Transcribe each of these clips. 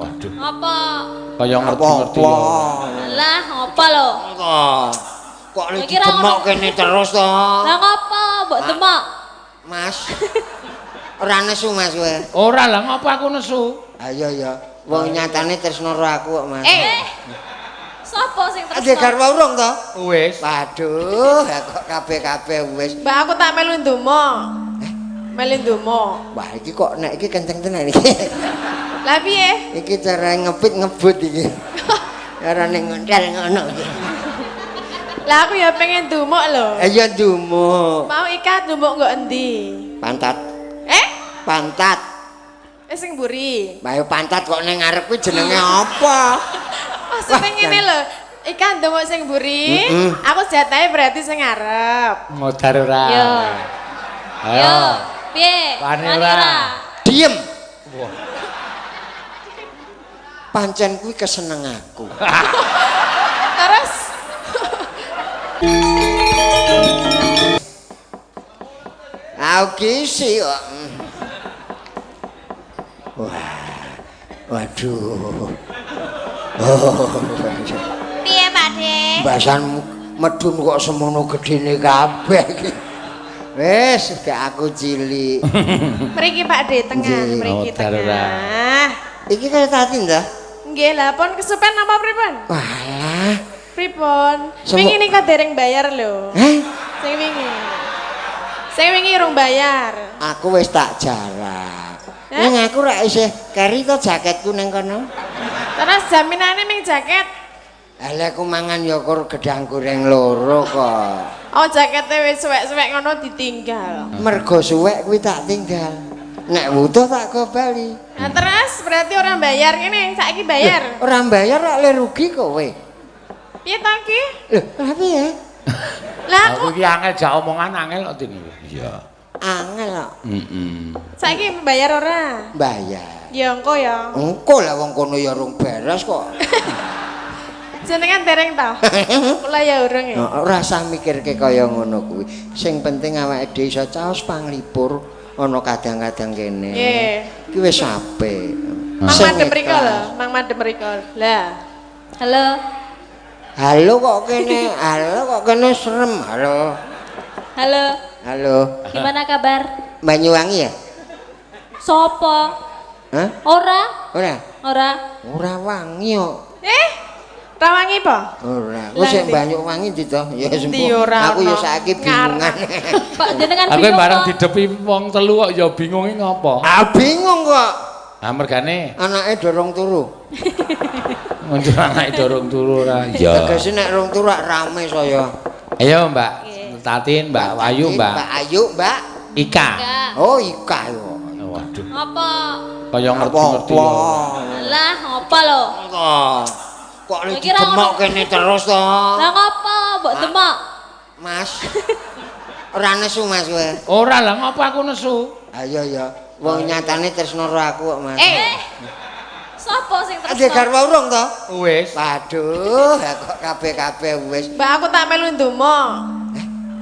Waduh. Apa? Kaya ngerti-ngerti ya. Lah, ngopo lho? Kok li Iki ra didemok ngono. kene terus to? Lah ngopo mbok demok? Mas. Ora nesu Mas kowe. Ora lah ngopo aku nesu? Ayo ya. Wong nyatane tresno karo aku kok Mas. Eh. Sopo sing Ade tresno? garwa urung to? Wis. Waduh, ya kok kabeh-kabeh wis. Mbak aku tak melu ndumuk. Melu ndumuk. Wah, iki kok nek iki kenceng tenan iki. Lah piye? Iki cara ngepit ngebut iki. Carane ngontel ngono iki. Lah aku ya pengen ndumuk lho. Ayo ndumuk. Mau Ika ndumuk nggo endi? Pantat. Eh? Pantat. Eh sing mburi. Bayo pantat kok ning ngarep kuwi jenenge apa? Maksudnya ngene lho. Ika ndumuk sing mburi, aku jatahe berarti sing ngarep. Modar ora. Yo. Ayo. Yo, piye? Wani Wani ora? Diem. Wah. Pancen kuwi keseneng aku. Terus Aku kisi kok. Wah. Waduh. Oh. Piye, Pak De? Basan medun kok semono gedene kabeh iki. Wis, gak aku cilik. mriki Pak De tengah, Nggih. mriki Modar ora. tengah. Iki kaya tati ndah. Nggih lah pun kesupen apa pripun? Walah. Pripun? Wingi nika dereng bayar lho. Heh, Sing wingi. Sing wingi urung bayar. aku wis tak jarak. Hah? Ning aku rak isih keri to jaketku ning kono. Terus jaminane ming jaket. Lah aku mangan ya kur gedang goreng loro kok. Oh jakete wis suwek-suwek ngono ditinggal. Mergo suwek kuwi tak tinggal. Nek wutuh tak go bali. Nah terus berarti orang bayar ngene, saiki bayar. Ora bayar rak le rugi kowe. Piye to ki? Lho, lha piye? Lah Aku aku iki angel jak omongan angel kok dene. Iya. Angel kok Heeh. saiki bayar ora? bayar. Ya engko ya. Engko lah wong kono ya rung beres kok. Jenengan dereng ta? Kula ya urung ya. Ora usah mikirke kaya ngono kuwi. Sing penting awake dhewe iso caos panglipur ana kadang-kadang kene. Nggih. Iki wis apik. Mang Sing madhep mriko lho, ikhlas. mang madhep mriko. Lah, Halo. Halo kok kene, halo kok kene serem. Halo. Halo. Halo. Gimana kabar? Banyuwangi ya? Sopo? Hah? Ora? Ora. Ora. Ora wangi kok. eh rawangi po? Ora. Ku sing Lah, ndi? Banyuwangi ndi to? Ya Ndi sembuh. ora Aku ya ono. saiki bingungan. Pak jenengan Aku bingung. bareng kok. didepi wong telu kok ya bingung iki ngopo. Ah bingung kok. Ah mergane Anake dorong turu. muncul anake dorong turu ora. Iya. Tegese nek rong turu rak rame saya. Ayo Mbak Tatin, Mbak Wayu, Mbak Mbak Ayu, Mbak. Ika. Enggak. Oh, Ika yo. Waduh. Ngopo? Kaya ngerti-ngerti ya. Lah, ngopo lho? Kok li Iki ra didemok ngono. kene terus to? Lah ngopo mbok demok? Mas. Ora nesu Mas kowe. Ora lah ngopo aku nesu? Ayo ya. Wong nyatane tresno karo aku kok Mas. Eh, Sopo sing Ade tresno? garwa urung to? Wis. Waduh, ya kok kabeh-kabeh wis. Mbak aku tak melu ndumuk.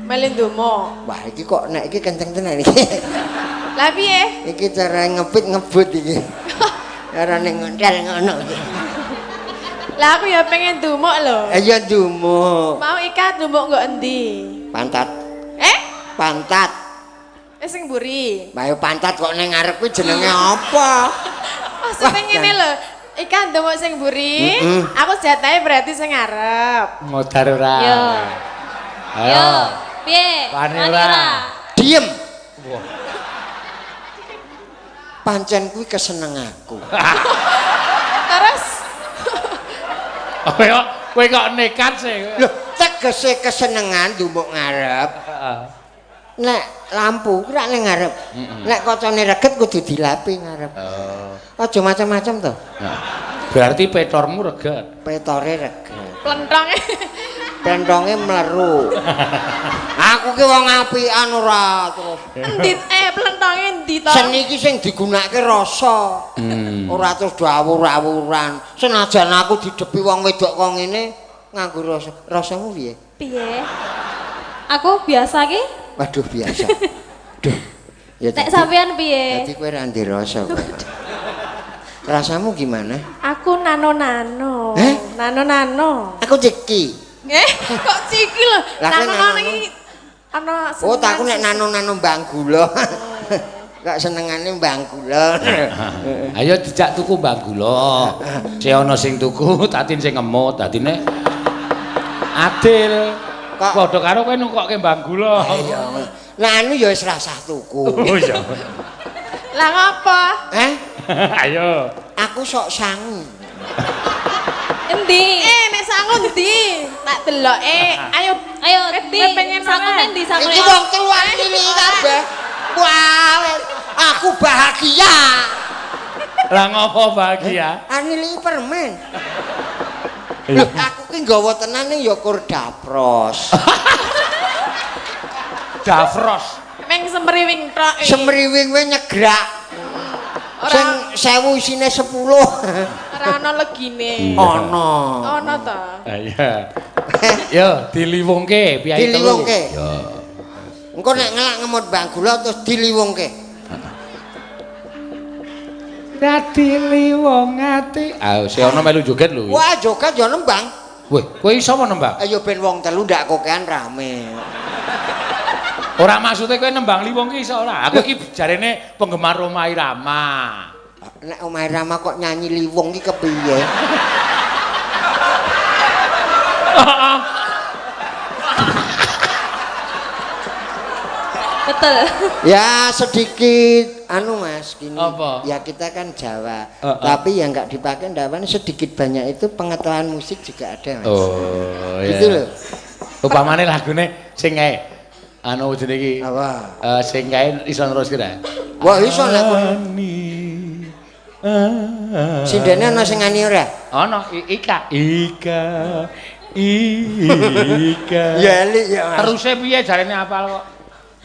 Melu ndumuk. Wah, iki kok nek iki kenceng tenan iki. Lah piye? Iki cara ngepit ngebut iki. Carane ngontel ngono iki. Lah aku ya pengen ndumuk lho. Ayo ndumuk. Mau Ika ndumuk nggo endi? Pantat. Eh? Pantat. Eh sing mburi. Bayo pantat kok ning ngarep kuwi jenenge apa? Maksudnya ngene lho. Ika ndumuk sing mburi, aku jatahe berarti sing ngarep. Modar ora. Yo. Ayo. Yo, piye? Wani Wani ora? Diem. Wah. Pancen kuwi keseneng aku. Terus Kowe kok kowe kok nekat sih. Lho, tegese kesenengan ndumuk ngarep. Heeh. Nek lampu kuwi rak ning ngarep. Nek kacane reget kudu dilapi ngarep. Oh. Aja macam-macam to. Nah, berarti petormu reget. Petore reget. plentonge. Plentonge mleru. Aku ki wong apikan ora terus. Endi plentonge endi to? Seni iki sing digunakake rasa. Ora terus do awur-awuran. Senajan aku didepi wong wedok kok ngene nganggo rasa. Rasamu piye? Piye? Aku biasa ki. Waduh biasa. Duh. Ya Nek sampean piye? Dadi kowe ra ndek rasa kowe. Rasamu gimana? Aku nano-nano. Eh? Nano-nano. Aku ciki. Kok ciki lho? Lah, kowe Nano-nano nano-nano. iki ana Oh, tak aku nek senengan nano-nano mbang gula. Kok senengane mbang gula. Ayo dijak tuku mbang gula. Sing ana sing tuku, Tatin sing ngemut, dadine adil. Kok- Padha karo kowe nukokke mbang gula. Iya. Nah anu ya wis rasah tuku. Oh iya. Lah ngapa? Eh? Ayo. Aku sok sangu. Endi? Nek sangu ndi? Tak deloke. Ayo, Ayo endi? Kowe pengen Sangune ora? endi sangune? Iki wong keluar iki kabeh. Wah, aku bahagia. Lah ngopo bahagia? Anili permen. Lho, aku ki nggawa tenan ning ya kur dapros. Dafros. Meng semriwing tok. iki. Semriwing we nyegrak. Ora Sing 1000 isine 10. ora ana legine. Ana. Ana ta? Iya. Yo diliwongke piyayi telu. Diliwongke. Yo. Engko nek ngelak ngemut mbang gula terus diliwongke. Dadi liwong ati. Ah, si ana melu joget lho. Wah, joget ya nembang. Weh, kowe iso apa nembang? Ayo ben wong telu ndak kokean rame. Ora maksude kowe nembang liwong ki iso ora? Aku iki jarene penggemar Rhoma Irama. Nek Rhoma Irama kok nyanyi liwong ki kepiye? Betul. Ya sedikit anu Mas gini. Apa? Ya kita kan Jawa. Tapi yang nggak dipakai ndawan sedikit banyak itu pengetahuan musik juga ada Mas. Oh, iya. Gitu loh. Upamane lagune sing kae anu jenenge iki. Apa? Sing kae iso neruske ra? Wah iso nek kono. Sindene ana sing ngani ora? Ana Ika. Ika. Ika. Ya elik ya Mas. Teruse piye jarene apal kok?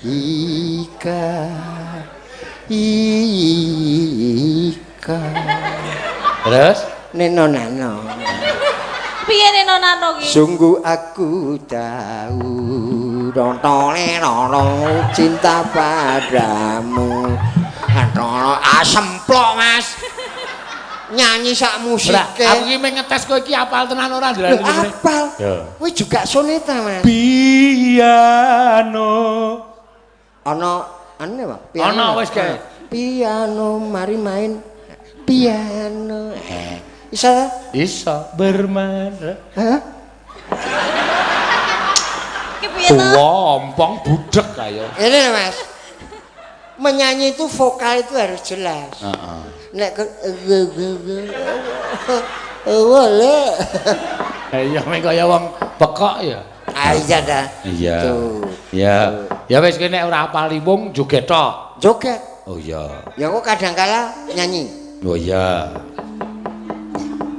Ika. Ika. Terus Neno nano. Piye neno nano ki? Sungguh aku tahu rontole roro cinta padamu. Antoro asemplok Mas. Nyanyi sak musike. Aku iki meng ngetes kowe iki apal tenan ora Lho, apal. Kuwi juga soneta Mas. Piano. Ana anu apa? Piano. Ana wis kae. Piano mari main piano. Iso ta? Iso bermain. Hah? Ki piye to? Tuwa ompong budhek ayo. Ini lho, Mas. Menyanyi itu vokal itu harus jelas. Heeh. Nek wole. Iya meng kaya wong pekok ya. Ah iya dah. Iya. Tuh. Iya. Ya wis kowe nek ora apal liwung joget tok. Joget. Oh iya. Ya kok kadang kala nyanyi. Oh iya.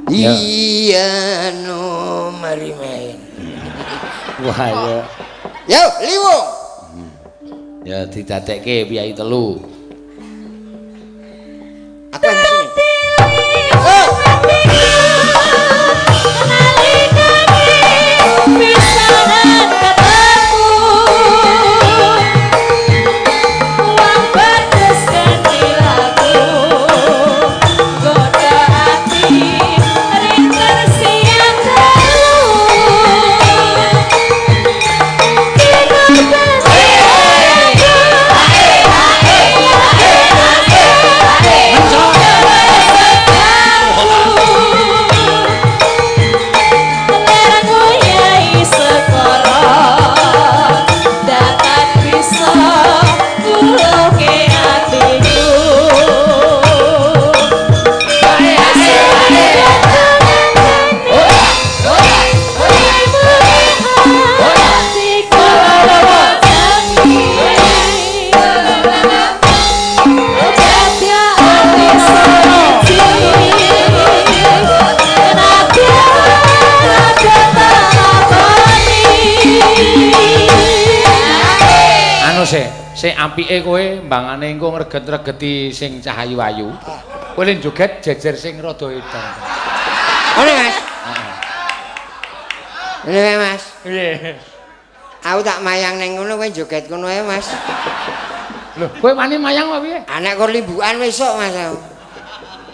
Ya. Iya no mari main. Wah ya. Yo liwung. Ya didadekke piyayi telu. Aku yang sini. Oh. Sik apike kowe mbangane engko ngreget-regeti sing cah ayu-ayu. Kowe lek joget jejer sing rada edan. Ngene Mas. Ngene Mas. Piye? Aku tak mayang ning ngono kowe joget ngono ae Mas. Lho, kowe wani mayang apa piye? Anak kok limbukan besok Mas aku.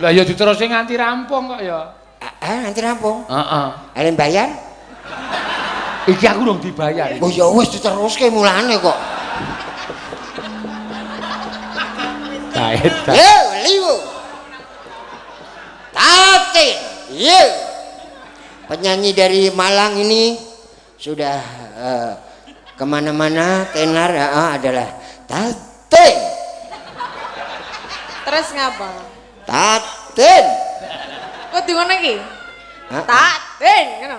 Lah ya diterusne nganti rampung kok ya. Ah, nganti rampung. Heeh. Arep bayar? Iki aku urung dibayar. Oh ya wis diteruske mulane kok. Taet. Yo, liwo. Tatin. Yo. Penyanyi dari Malang ini sudah kemana-mana tenar adalah Tatin. Terus ngapa? Tatin. Kok di ngono iki? Tatin ngono.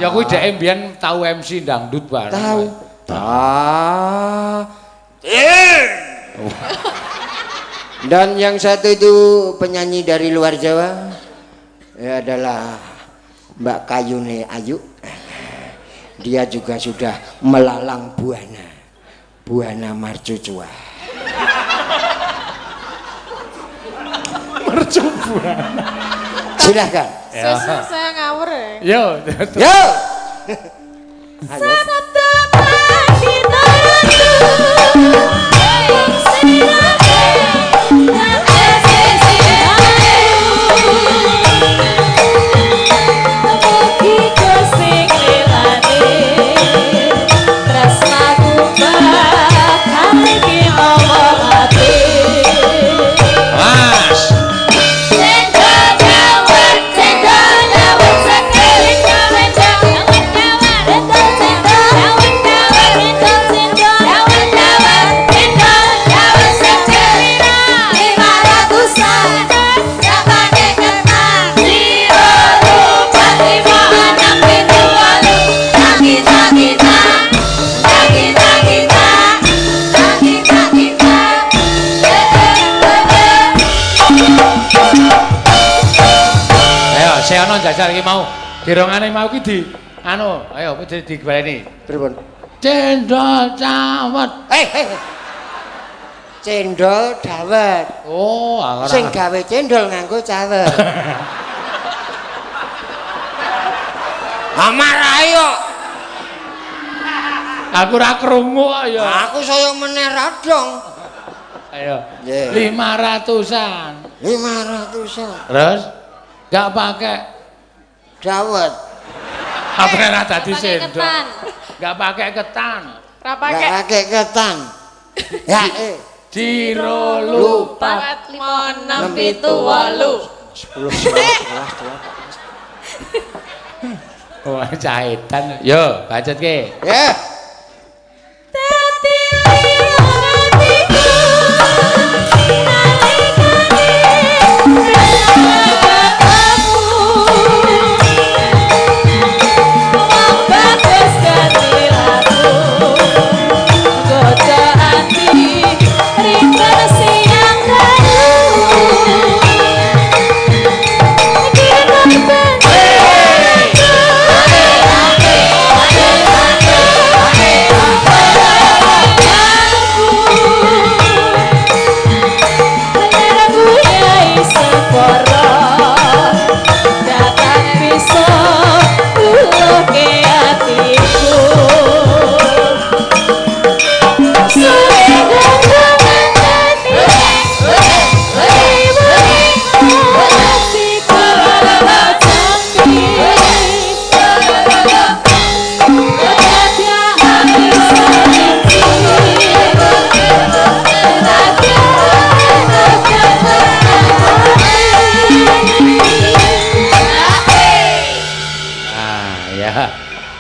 Ya kuwi dhek mbiyen tau MC dangdut bareng. Tahu. Tatin. Dan yang satu itu penyanyi dari luar Jawa ya adalah Mbak Kayune Ayu. Dia juga sudah melalang buana, buana marcucua. Mercubuana. Silahkan. Susu saya ngawur ya. Yo. Yo. Ayo. Seono jajal iki mau. Girongane mau ki di anu, ayo dibaleni. Pripun? Cendol cawet. Cendol dawet. Oh, ora. Sing gawe cendol nganggo cawet. Amar ayo. Aku ora krungu kok ya. Aku saya meneh radong. Ayo. 500-an. 500-an. Terus gak pakai dawet. Apa ora dadi sendok? Gak pakai ketan. Ora pakai ketan. Ya Jiro lupa 4 5 6 7 8 10 11 12. Wah, cahitan. Yo, bacotke. Ya.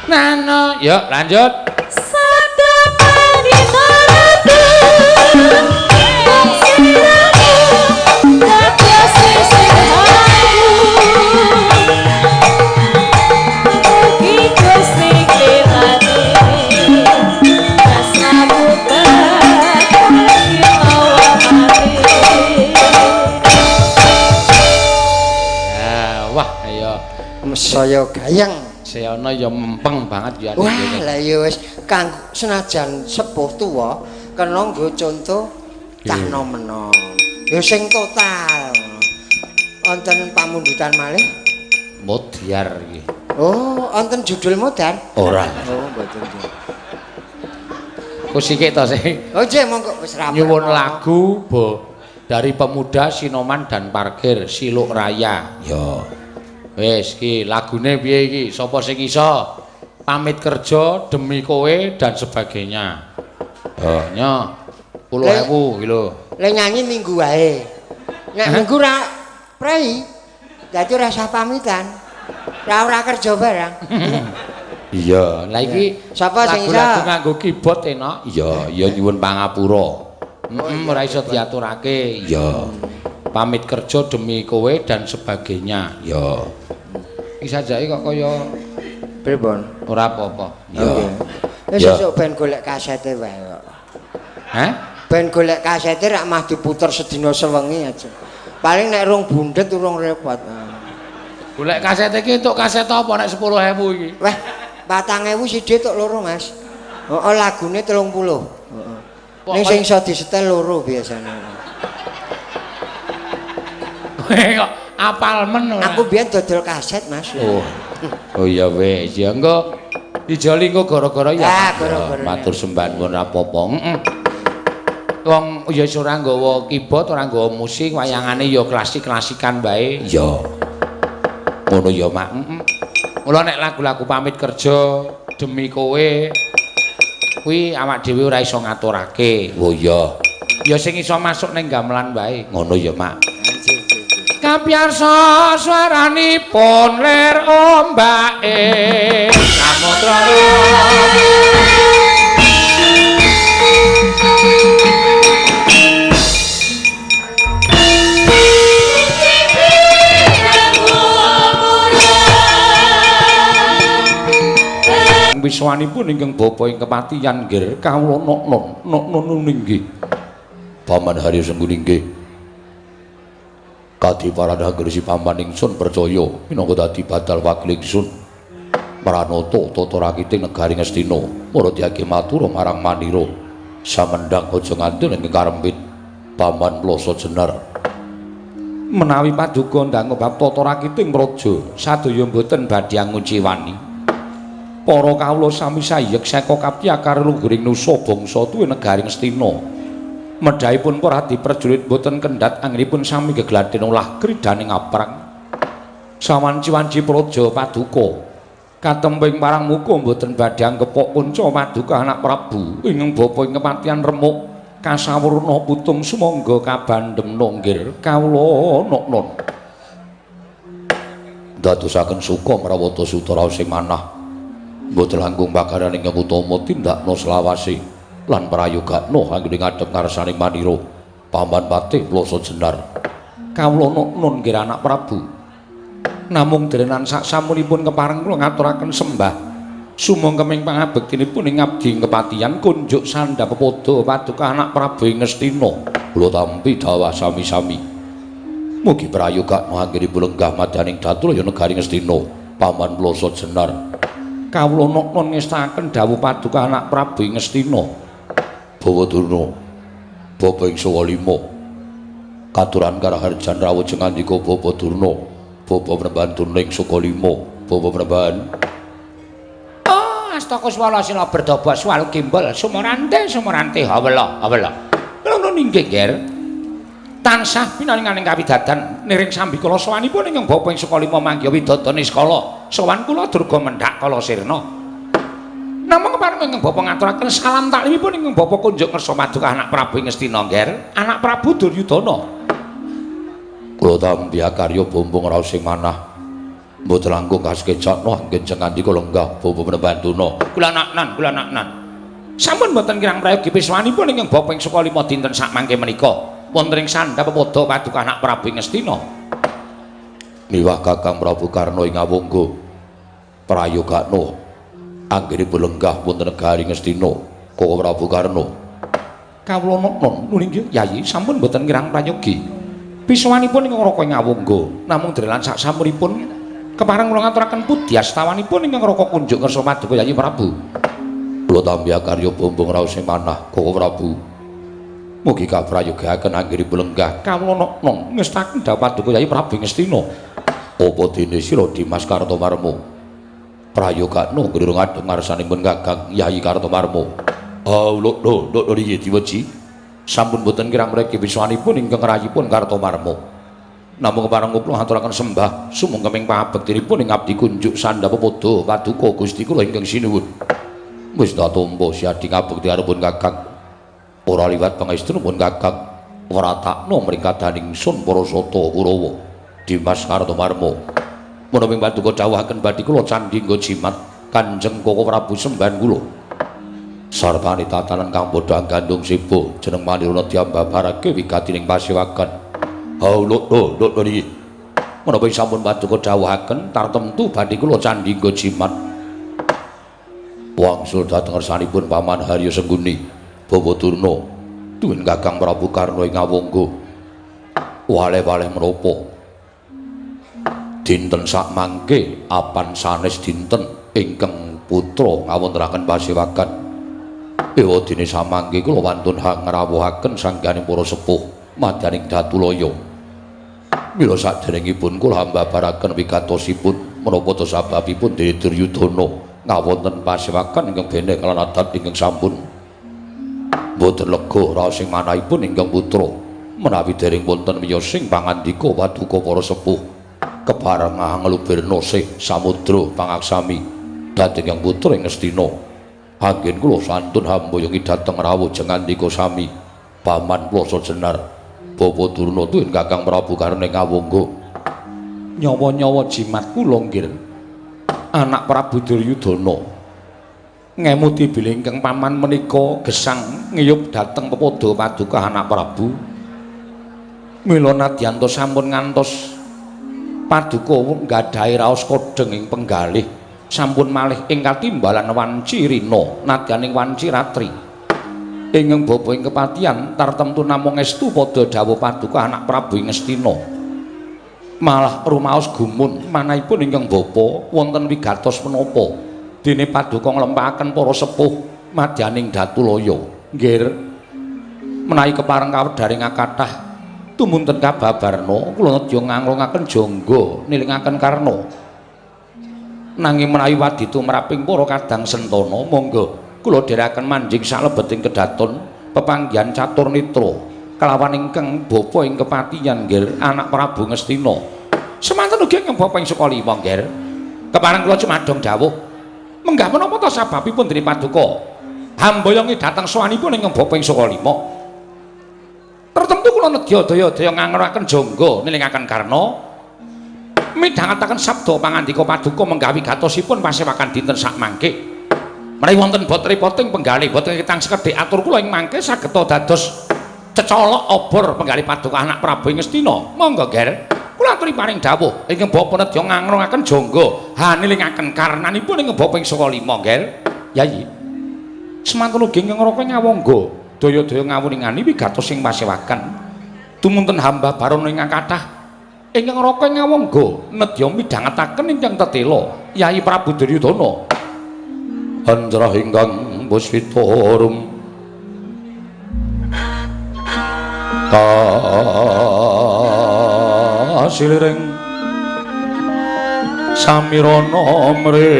Nano, yuk lanjut. Wah, ayo. Saya gayeng. Seono ya mempeng banget ya. Wah, lah ya wis kang senajan sepuh tuwa kena nggo conto cah nom-enom. Ya sing total. Wonten pamundutan malih? Modyar iki. Oh, wonten judul modar? Ora. Oh, mboten. Ku sikik to sing. Oh, nggih, monggo wis rampung. Nyuwun lagu bo Dari pemuda Sinoman dan parkir Siluk Raya. Ya. Wis iki lagune piye iki? Sapa sing iso? Pamit kerja demi kowe dan sebagainya. Oh, nyo. 10.000 iki lho. Le nyanyi minggu wae. Nek minggu ra prei. Dadi ora usah pamitan. Ora kerja barang. Iya, lah iki sapa sing iso? Lagu-lagu nganggo keyboard enak. Iya, iya nyuwun pangapura. Ora iso diaturake. Iya. Pamit kerja demi kowe dan sebagainya. Iya. Iki sajake kok kaya pripun? Ora apa-apa. Iya. Wis sesuk ben golek kasete wae kok. Hah? Ben golek kasete rak mah diputer sedina sewengi aja. Paling nek rong bundet urung repot. Golek kaset iki entuk kaset apa nek 10.000 iki? Wah, 4.000 siji tok loro, Mas. Heeh, lagune 30. Heeh. Ning sing iso disetel loro biasane. Kowe kok apal men ora? Aku biyen dodol kaset, Mas. Oh. Oh iya wis, ya engko dijoli engko gara-gara ya. Ah, gara-gara. Matur sembah nuwun ra apa-apa. Heeh. Wong ya wis ora nggawa keyboard, ora nggawa musik, wayangane ya klasik-klasikan wae. Iya. Ngono ya, Mak. Heeh. Mula nek lagu-lagu pamit kerja demi kowe kuwi awak dhewe ora iso ngaturake. Oh iya. Ya sing iso masuk ning gamelan wae. Ngono ya, Mak. Kapiyarsa swaranipun lir ombake samudra. Wiswanipun ingkang bapa ing kepatihan nggih kawula nok nok inggih. Paman Haryo Sengkuni nggih. Kadi paradaha Resi paman ingsun percaya minangka dadi badal wakil ingsun. Pranata tata rakiting negari Ngastina para diage matur marang manira. Samendhang aja nganti ing karempit paman Ploso Jenar. Menawi paduka ndang bab tata rakiting praja sadaya mboten badhe nguciwani. Para kawula sami sayek seka kapya karo luhuring nusa bangsa tuwin negari Ngastina. Medhahipun para adi prajurit boten kendhat anggenipun sami gegladhen olah kridhaning aprang. Sawanci-wanci praja paduka katemping parang muka boten badhe anggepok kunca paduka anak Prabu ingkang bapa ing kepatihan remuk kasawurna putung sumangga kabandhem nggir kawula nok-non. Dadosaken suka mrawata suta raos sing manah. Mboten langkung pakaran ingkang utama tindakna selawase lan prayogakna anggene ngadhep ngarsaning manira paman patih Ploso Jenar. Kawula nok-non nggir anak Prabu. Namung derenan sak samunipun kepareng kula ngaturaken sembah sumangkeming pangabektinipun ing abdi kepatihan kunjuk sandha pepodo paduka anak Prabu ing Ngastina. Kula tampi dawah sami-sami. Mugi prayogakna anggenipun lenggah madyaning datur ya negari Ngastina paman Ploso Jenar. Kawula nok-non ngestakaken dawuh paduka anak Prabu ing Ngastina. Bawa Durna, bapa ing sawa lima, katuran karaharjan rawuh jengandika Bapa Durna, bapa Premban Durna ing saka lima, bapa Premban. Oh, astaka swala sila berdaba swalu gimbal sumorante sumorante hawela hawela. Ngono inggih, Nger. Tansah pinaringaning kawidadan niring sambikala sowanipun ingkang bapa ing saka lima manggiha widada niskala. Sowan kula durga mendhak kala sirna. Namung kepareng ingkang bapa ngaturaken salam taklimipun ingkang bapa kunjuk ngersa paduka anak Prabu ing Ngastina, Ngger. Anak Prabu Duryudana. Kula tampi akarya bumbung raos sing manah. Mboten langkung kasekecakna anggen jengandika lenggah bapa Prembantuna. Kula naknan, kula naknan. Sampun mboten kirang prayogi piswanipun ingkang bapa ing saka lima dinten sakmangke menika. Wonten ing sandha pepodo paduka anak Prabu ing Ngastina. Miwah Kakang Prabu Karna ing Awangga prayogakna anggenipun lenggah wonten negari Ngastina. Koko Prabu Karna. Kawula nok-non nggih Yayi sampun mboten kirang prayogi. Piswanipun ingkang Raka ing Awangga namung drelan sak samunipun kepareng kula ngaturaken pudyastawanipun ingkang Raka kunjuk ngersa paduka Yayi Prabu. Kula tampi akarya bumbung raos sing manah Koko Prabu. Mugi kaprayogaken anggenipun lenggah kawula nok-non ngestaken dawuh paduka Yayi Prabu Ngastina. Apa dene sira Dimas Kartomarma? Prayogakna nggih ngadhep ngarsanipun Kakang Yayi Kartomarma. Ah, lho lho lho riyi diweji. Sampun boten kirang mriki wiswanipun ingkang rayipun Kartomarma. Namung kepareng kula aturaken sembah sumangga pangabektinipun ing abdi kunjuk sandhap pepadha paduka Gusti kula ingkang sinuwun. Wis ta tampa siadi ngabekti arepun Kakang. Ora liwat pangestunipun Kakang wratakna mring kadaning sun para sata Kurawa Dimas Kartomarma. Menawi paduka dawuhaken badhe kula candhi nggo jimat Kanjeng Koko Prabu sembahan kula. Sartane tatanan kang padha gandung sibo jeneng Manirana diambabarake wigati ning pasewakan. Hauluk lho niki. Menapa sampun paduka dawuhaken tartemtu badhe kula candhi nggo jimat. Wangsul dhateng ngersanipun Paman Harya Sengguni Bawa Durna tuwin Kakang Prabu Karna ing Awangga. Waleh-waleh menapa dinten sakmangke apan sanes dinten ingkang putra ngawontenaken pasewakan. Ewa dene samangke kula wantun ngrawuhaken sangganing para sepuh madyaning Datulaya. Mila saderengipun kula hambabaraken wigatosipun menapa ta sababipun dene Duryudana ngawonten pasewakan ingkang bene kalan adat ingkang sampun boten lega raos ing manahipun ingkang putra menawi dereng wonten miyosing pangandika paduka para sepuh kepareng nglubirna sih samudra pangaksami dhateng ingkang putra ing Ngastina. Anggen kula santun hamboyongi dhateng rawuh jengandika sami Paman Plasa Jenar Bawa Durna tuwin Kakang Prabu Karna ing Awangga. Nyawa-nyawa jimat kula nggih anak Prabu Duryudana ngemuti bilih ingkang paman menika gesang ngiyup dhateng pepadha paduka anak Prabu. Mila nadyanta sampun ngantos paduka nggadahi raos kodheng ing penggalih sampun malih ing katimbalan wanci rina nadyaning wanci ratri. Ingkang bapa ing kepatihan tartemtu namung estu padha dawuh paduka anak Prabu ing Ngastina. Malah rumaos gumun manahipun ingkang bapa wonten wigatos menapa dene paduka nglempakaken para sepuh madyaning Datulaya. Nggih menawi kepareng kawedharing kathah tumunten kababarna kula nedya nganglungaken jangga nilingaken Karna. Nanging menawi wadi tumraping para kadang sentana monggo kula dherekaken manjing salebeting kedaton pepanggihan catur nitra kelawan ingkang bapa ing kepatihan nggih anak Prabu Ngastina. Semanten ugi ingkang bapa ing Sukalima nggih. Kepareng kula cumadong dawuh menggah menapa ta sababipun dene paduka hamboyongi dhateng sowanipun ingkang bapa ing Sukalima. Tertentu kula nedya daya-daya ngangroaken jangga nilingaken Karna midhangetaken sabda pangandika paduka menggah wigatosipun pasewakan dinten sakmangke. Menawi wonten bot repoting penggalih boten ketang sekedhik atur kula ing mangke sageta dados cecolok obor penggalih paduka anak Prabu ing Ngastina. Monggo Ger, kula aturi paring dawuh ingkang bapa nedya ngangrungaken jangga hanilingaken karnanipun ingkang bapa ing Sukalima Ger. Yayi. Semanten ugi ingkang Raka Nyawangga daya-daya ngawuningani wigatos ing pasewakan. Tumunten hamba barana ingkang kathah ingkang Raka Nyawangga nedya midhangetaken ingkang tetela Yayi Prabu Duryudana. Anjrah ingkang puspita rum kasiliring samirana mre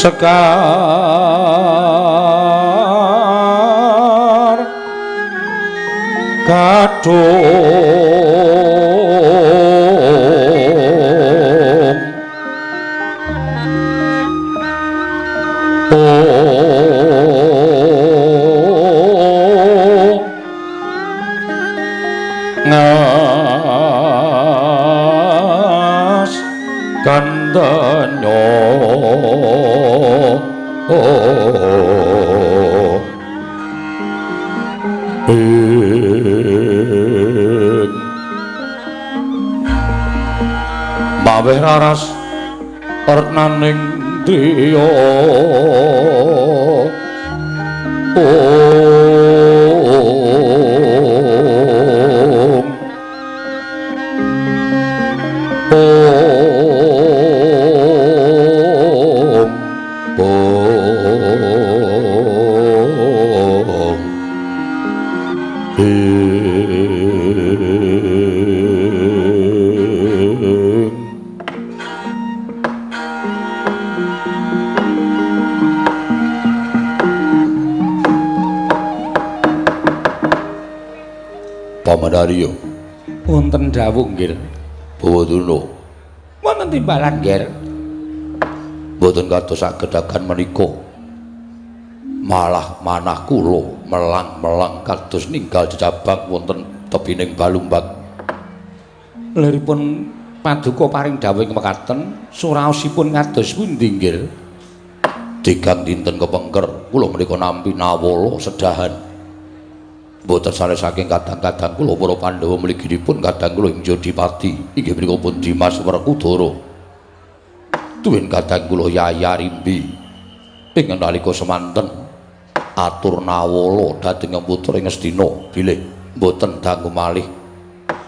sekar kadung ngas kandanyo maweh raras retnaning driya om om om. Paman Arya. Wonten dawuh nggih. Bawaduna. Wonten timbalan nggih. Mboten kados agedagan menika. Malah manah kula melang-melang kados ninggal jejabang wonten tebining Balumbang. Liripun paduka paring dawuh mekaten, suraosipun kados pundi nggih? Tigang dinten kepengker kula menika nampi nawala sedahan. Mboten sanes saking kadang-kadang kula para Pandhawa mliginipun kadang kula ing Jodipati inggih menika pun Dimas Werkudara. Tuwin kadang kula Yaya Rimbi ing nalika semanten atur nawala dhateng putra ing Ngastina bilih mboten dangu malih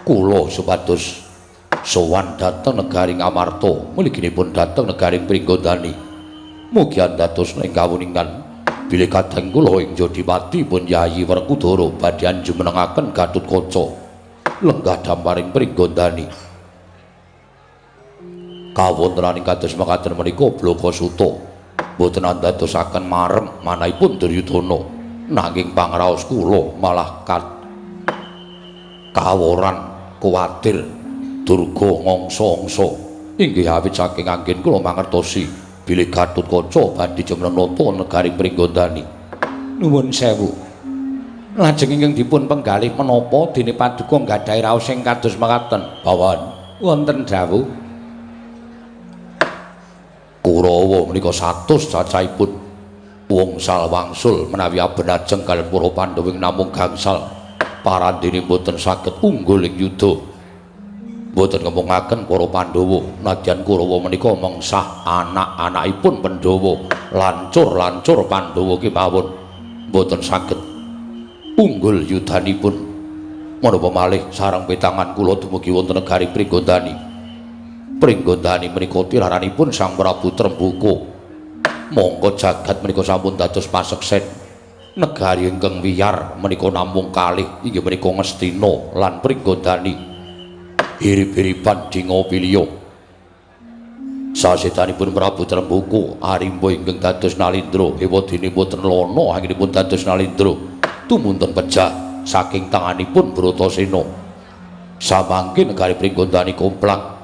kula supados sowan dhateng negari Ngamarta mliginipun dhateng negari Pringgondani. Mugi andados ing kawuningan bilih kadang kula ing Jodipati pun Yayi Werkudara badhe anjumenengaken Gatotkaca lenggah damparing Pringgondani. Kawontenaning kados mekaten menika Blakasuta mboten andadosaken marem manahipun Duryudana, nanging pangraos kula malah kaworan kuwatir durga ngangsa-angsa. Inggih awit saking anggen kula mangertosi bilih Gatotkaca badhe jumeneng nata negari Pringgondani. Nuwun sewu. Lajeng ingkang dipun penggalih menapa dene paduka nggadahi raos sing kados mekaten? Pawan. Wonten dawuh. Kurawa menika 100 cacahipun wongsal wangsul menawi abenajeng kaliyan para Pandhawa namung gangsal parandene mboten saged unggul ing yuda. Mboten ngemungaken para Pandhawa nadyan Kurawa menika mengsah anak-anakipun Pandhawa lancur-lancur Pandhawa kemawon mboten saged unggul yudanipun. Menapa malih sareng petangan kula dumugi wonten negari Pringgondani. Pringgondani menika tiraranipun Sang Prabu Trembuka. Mongko jagat menika sampun dados paseksen. Negari ingkang wiyar menika namung kalih inggih menika Ngastina lan Pringgondani. Hirip-hiripan Dingopilya. Sasedanipun Prabu Trembuka arimba ingkang dados Nalindra, ewadene mboten lana anggenipun dados Nalindra tumunten pejah saking tanganipun Bratasena. Samangke negari Pringgondani komplang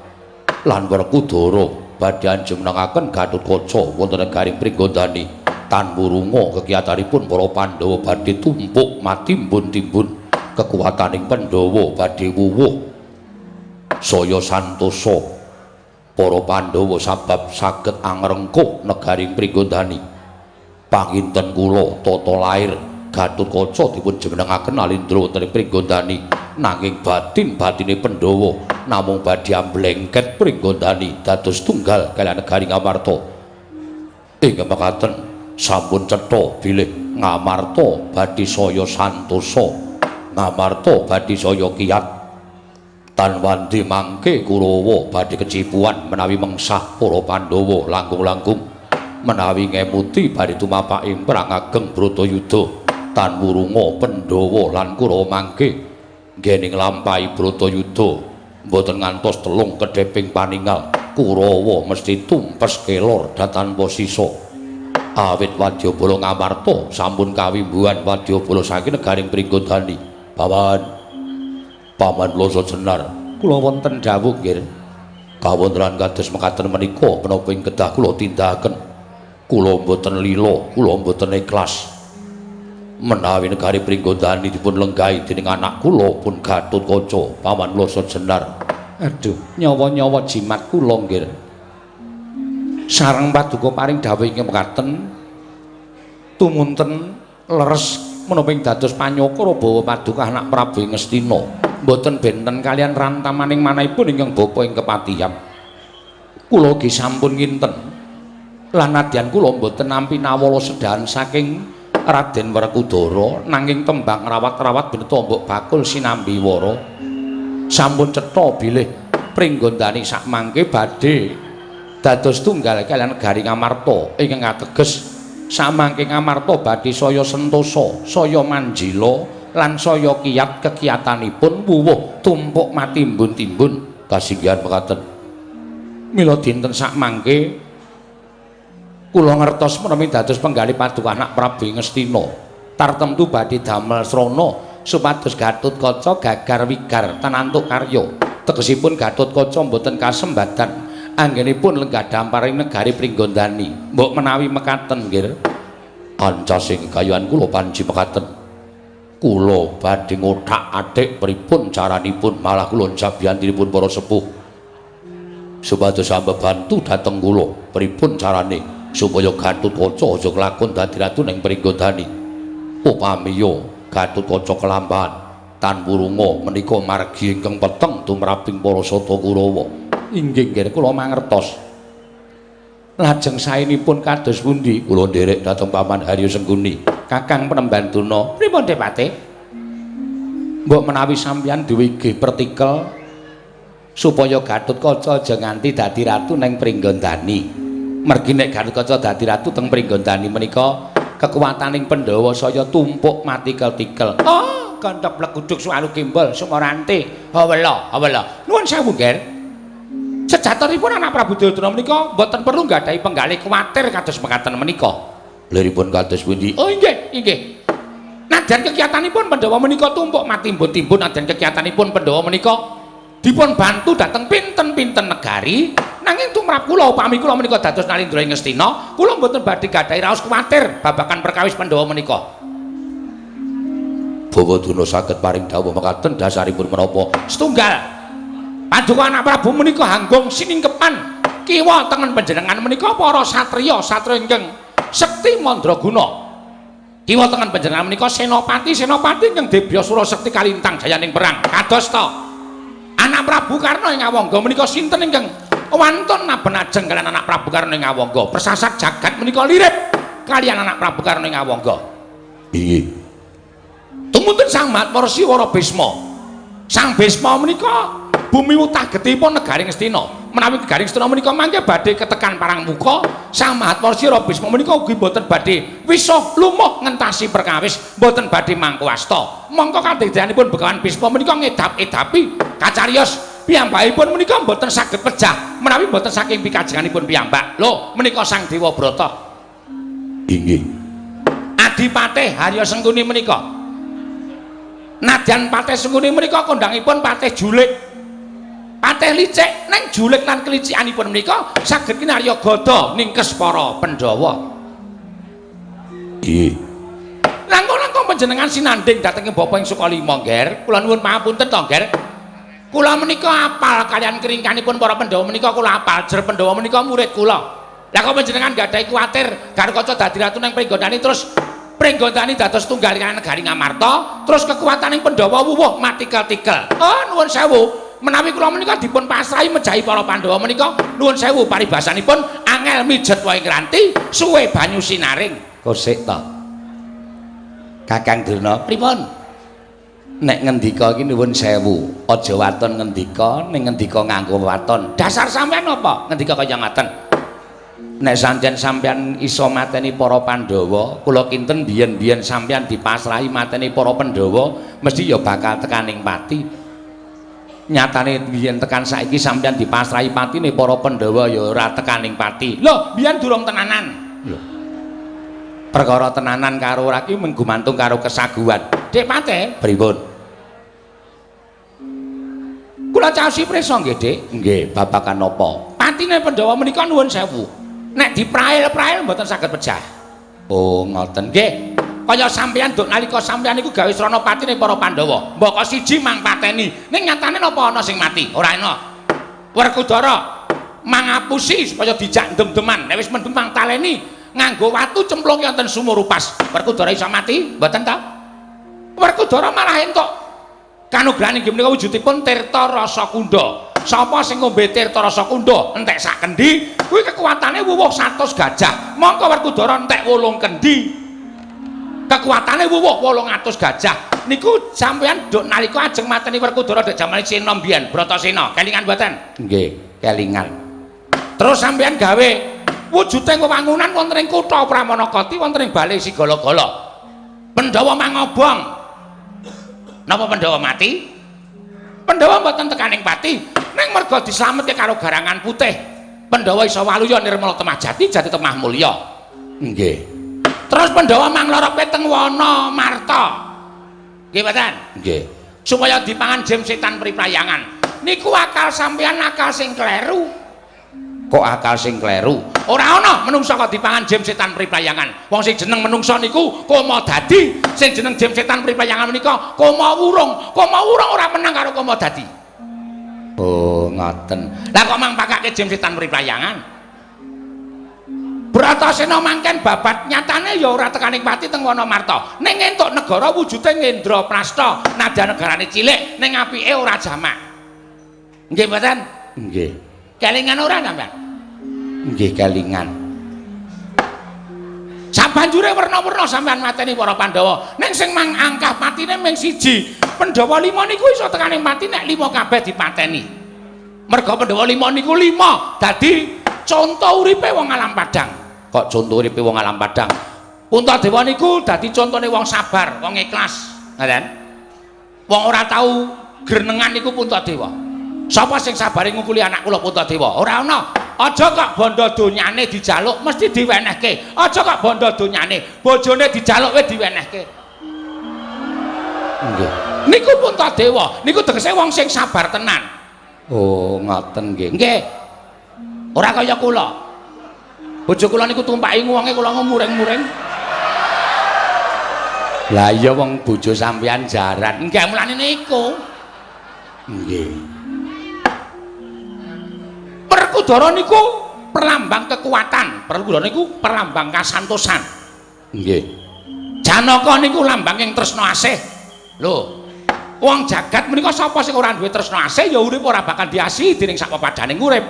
lan Werkudara badhe anjumenengaken Gatotkaca wonten negari Pringgondani. Tan wurunga kekiyatanipun para Pandhawa badhe tumpuk matimbun-timbun, kekuwataning Pandhawa badhe wuwuh. Saya santosa para Pandhawa sabab saged angrengkuh negari Pringgondani. Panginten kula tata lair Gatotkaca dipun jumenengaken Nalindra wonten ing Pringgondani, nanging batin-batine Pandhawa namung badhe amblengket Pringgondani dados tunggal kaliyan negari Ngamarta. Ing mekaten sampun cetha bilih Ngamarta badhe saya santosa, Ngamarta badhe saya kiyat. Tan wandi mangke Kurawa badhe kecipuan menawi mengsah para Pandhawa langkung-langkung menawi ngemuti badhe tumapak ing perang ageng Bratayuda. Tan wurunga Pandhawa lan Kurawa mangke nggene nglampahi Bratayuda mboten ngantos telung kedheping paningal, Kurawa mesti tumpes kelor datanpa sisa. Awit wadyabala Ngamarta sampun kawimbuhan wadyabala saking negaring Pringgondani. Paman, Paman Loso Jenar, kula wonten dawuh nggih. Kawontenan kados mekaten menika menapa ing kedah kula tindakaken? Kula mboten lila, kula mboten ikhlas menawi negari Pringgondani dipun lenggahi dening anak kula pun Gatotkaca. Paman Loso Jenar, aduh, nyawa-nyawa jimat kula nggih. Sareng paduka paring dawuh ingkang mekaten tumunten leres menapa ing dados panyokara bawa paduka anak Prabu Ngastina mboten benten kaliyan rantamaning manahipun ingkang bapa ing kepatihan. Kula ugi sampun nginten lan nadyan kula mboten nampi nawala sedahan saking Raden Werkudara, nanging tembang rawat-rawat beneta mbok bakul sinambi wara. Sampun cetha bilih Pringgondani sakmangke badhe dados tunggal kaliyan negari Ngamarta ingkang ateges samangke Ngamarta badhe saya sentosa, saya manjila lan saya kiyat kekiyatanipun wuwuh tumpuk matimbun-timbun. Kasinggihan mekaten. Mila dinten sakmangke kula ngertos menawi dados penggalih paduka anak Prabu Ngastina tartemtu badhe damel srana supados Gatotkaca gagar wigar tanantuk karya. Tegesipun Gatotkaca mboten kasembadan anggenipun lenggah damparing negari Pringgondani. Mbok menawi mekaten nggih. Kanca sing gayuhan kula panji mekaten. Kula badhe ngothak-athik pripun caranipun malah kula jabiyantinipun para sepuh supados ambebantu dhateng kula pripun carane supaya Gatotkaca aja kelakon dadi ratu ning Pringgondani. Upamiya Gatotkaca kelampahan tan wurunga menika margi ingkang peteng tumraping para Sata Kurawa. Inggih nggih kula mangertos. Lajeng saenipun kados pundi? Kula nderek dhateng Paman Haryo Sengkuni. Kakang Penemban Durna, pripun Depate? Mbok menawi sampeyan duwe pertikel supaya Gatotkaca aja nganti dadi ratu ning Pringgondani. Mergi nek Gatotkaca dadi ratu teng Pringgondani menika kekuwataning Pandhawa saya tumpuk mati kel-tikel. Oh, gondhok pleguduk suwalu gembol sumorante. Hawela, hawela. Nuwun sewu, Nger. Sejatonipun anak Prabu Duryudana menika mboten perlu nggadahi penggalih kuwatir kados mekaten menika. Liripun kados pundi? Oh, inggih, inggih. Nadyan kekiyatanipun Pandhawa menika tumpuk mati timbun-timbun, nadyan kekiyatanipun Pandhawa menika dipun bantu dhateng pinten-pinten negari. Nanging tumrap kula upami kula menika dados Nalindra ing Ngastina, kula mboten badhe gadahi raos kuwatir babagan perkawis Pandhawa menika. Bawa Durna saged paring dawuh mekaten dasaripun menapa? Setunggal. Paduka anak Prabu menika hanggung siningkepan kiwa tengen panjenengan menika para satriya, satriya ingkang sekti mandraguna. Kiwa tengen panjenengan menika senopati, senopati ingkang debya sura sekti kalintang jayaning perang. Kados ta anak Prabu Karna ing Awangga menika sinten ingkang wantun naben ajeng kaliyan anak Prabu Karna ing Awangga? Persasat jagat menika lirip kaliyan anak Prabu Karna ing Awangga. Inggih. Tumuntun Sang Mahatma Resi Wara Bisma. Sang Bisma menika bumi wutah getihipun negari Ngastina. Menawi negari Ngastina menika mangke badhe ketekan parang muka, Sang Mahatma Resi Wara Bisma menika ugi mboten badhe wisuh lumuh ngentasi perkawis, mboten badhe mangku asta. Mongko kadegdanipun Begawan Bisma menika ngedap-edapi kacariyos piyambakipun menika mboten saged pejah menawi mboten saking pikajenganipun piyambak. Lho, menika Sang Dewa Brata. Inggih. Adipatih Harya Sengkuni menika. Nadyan Patih Sengkuni menika kondhangipun Patih Julik. Patih licik, neng julik lan kelicikanipun menika saged kinarya gada ningkes para Pandhawa. Inggih. Langkung-langkung panjenengan sinandhing dhateng Bapa ing Sukalima, Ngger. Kula nuwun pangapunten to, Ngger. Kula menika apal kaliyan keringkanipun para Pandhawa menika kula apal. Jer Pandhawa menika murid kula. Lah kok panjenengan gadahi kuwatir Gatotkaca dadi ratu nang Pringgondani terus Pringgondani dados tunggal kaliyan negari Ngamarta, terus kekuataning Pandhawa wuwuh mati kel-tikel. Oh, nuwun sewu. Menawi kula menika dipun pasrahi mejahi para Pandhawa menika nuwun sewu paribasanipun angel mijet wae ngranti suwe banyu sinaring. Kosek ta. Kakang Durna, pripun? Nek ngendika iki nuwun sewu, aja waton ngendika, ning ngendika nganggo waton. Dasar sampean apa? Ngendika kaya ngaten. Nek sancen sampean iso mateni para Pandhawa, kula kinten biyen-biyen sampean dipasrahi mateni para Pandhawa, mesti ya bakal tekaning pati. Nyatane biyen tekan saiki sampean dipasrahi patine para Pandhawa ya ora tekaning pati. Lho, biyen durung tenanan. Lho. Perkara tenanan karo ora ki gumantung karo kesaguhan. Dik Patih, pripun? Kula caosi prisa nggih, Dik? Nggih, babagan napa? Patine Pandhawa menika nuwun sewu. Nek diprail-prail mboten saged pejah. Oh, ngoten nggih. Kaya sampeyan duk nalika sampeyan niku gawe srana patine para Pandhawa. Mbaka siji mang pateni. Ning nyatane napa ana sing mati? Ora ana. Werkudara mangapusi supaya dijak ndem-deman. Nek wis mendem mang taleni nganggo watu cemplunge wonten sumur upas. Werkudara iso mati? Mboten ta? Werkudara malah entuk kanugrahan inggih menika wujudipun Tirta Rasa Kunda. Sapa sing ngombe Tirta Rasa Kunda entek sak kendi, kuwi kekuatane wuwuh 100 gajah. Mongko Werkudara entek 8 kendi. Kekuatane wuwuh 800 gajah. Niku sampeyan duk nalika ajeng mateni Werkudara dek jamane Sena mbiyen, Bratasena. Kelingan mboten? Nggih, kelingan. Terus sampeyan gawe wujuding wewangunan wonten ing kutha Pramanakati wonten ing Balai Sigala-gala. Pandhawa mangobong. Napa Pandhawa mati? Pandhawa mboten tekaning pati, ning merga dislametke karo garangan putih. Pandhawa iso waluya nirmala temah jati, jati temah mulya. Nggih. Terus Pandhawa manglorope teng wana Marta. Nggih mboten? Nggih. Supaya dipangan jim setan priprayangan. Niku akal sampeyan akal sing kleru. Kok akal sing kleru? Ora ana menungsa kok dipangan jim setan priprayangan. Wong sing jeneng menungsa niku koma dadi, sing jeneng jim setan priprayangan menika koma wurung. Koma wurung ora menang karo koma dadi. Oh, ngoten. Lah kok mang pakake jim setan priprayangan? Bratasena mangken babat nyatane ya ora tekaning pati teng Wanamarta. Ning entuk negara wujude Ngendraprasta, nadyan negarane cilik ning apike ora jamak. Nggih mboten? Nggih. Kelingan ora sampean? Nggih kelingan. Sabanjure werna-werna sampean mateni para Pandhawa. Ning sing mang angkah patine ming siji. Pandhawa 5 niku iso tekaning pati nek 5 kabeh dipateni. Merga Pandhawa 5 niku 5 dadi conto uripe wong alam padang. Kok conto uripe wong alam padang? Puntadewa niku dadi contone wong sabar, wong ikhlas. Ngoten. Wong ora tau grenengan niku Puntadewa. Sapa sing sabare ngukuli anak kula Puntadewa? Ora ana. Aja kok bondo donyane dijaluk mesti diwenehke. Aja kok bondo donyane, bojone dijaluk wis diwenehke. Nggih. Niku Puntadewa, niku tegese wong sing sabar tenan. Oh, ngoten nggih. Nggih. Ora kaya kula. Bojo kula niku tumpaki wonge kula muring-muring. Lah iya wong bojo sampeyan jaran. Nggih mulane niku. Nggih. Werkudara niku perlambang kekuatan, Werkudara niku perlambang kasantosan. Nggih. Janaka niku lambang ing tresna asih. Lho, wong jagat menika sapa sing ora duwe tresna asih ya urip ora bakal diasihi dening sak pepadaning urip.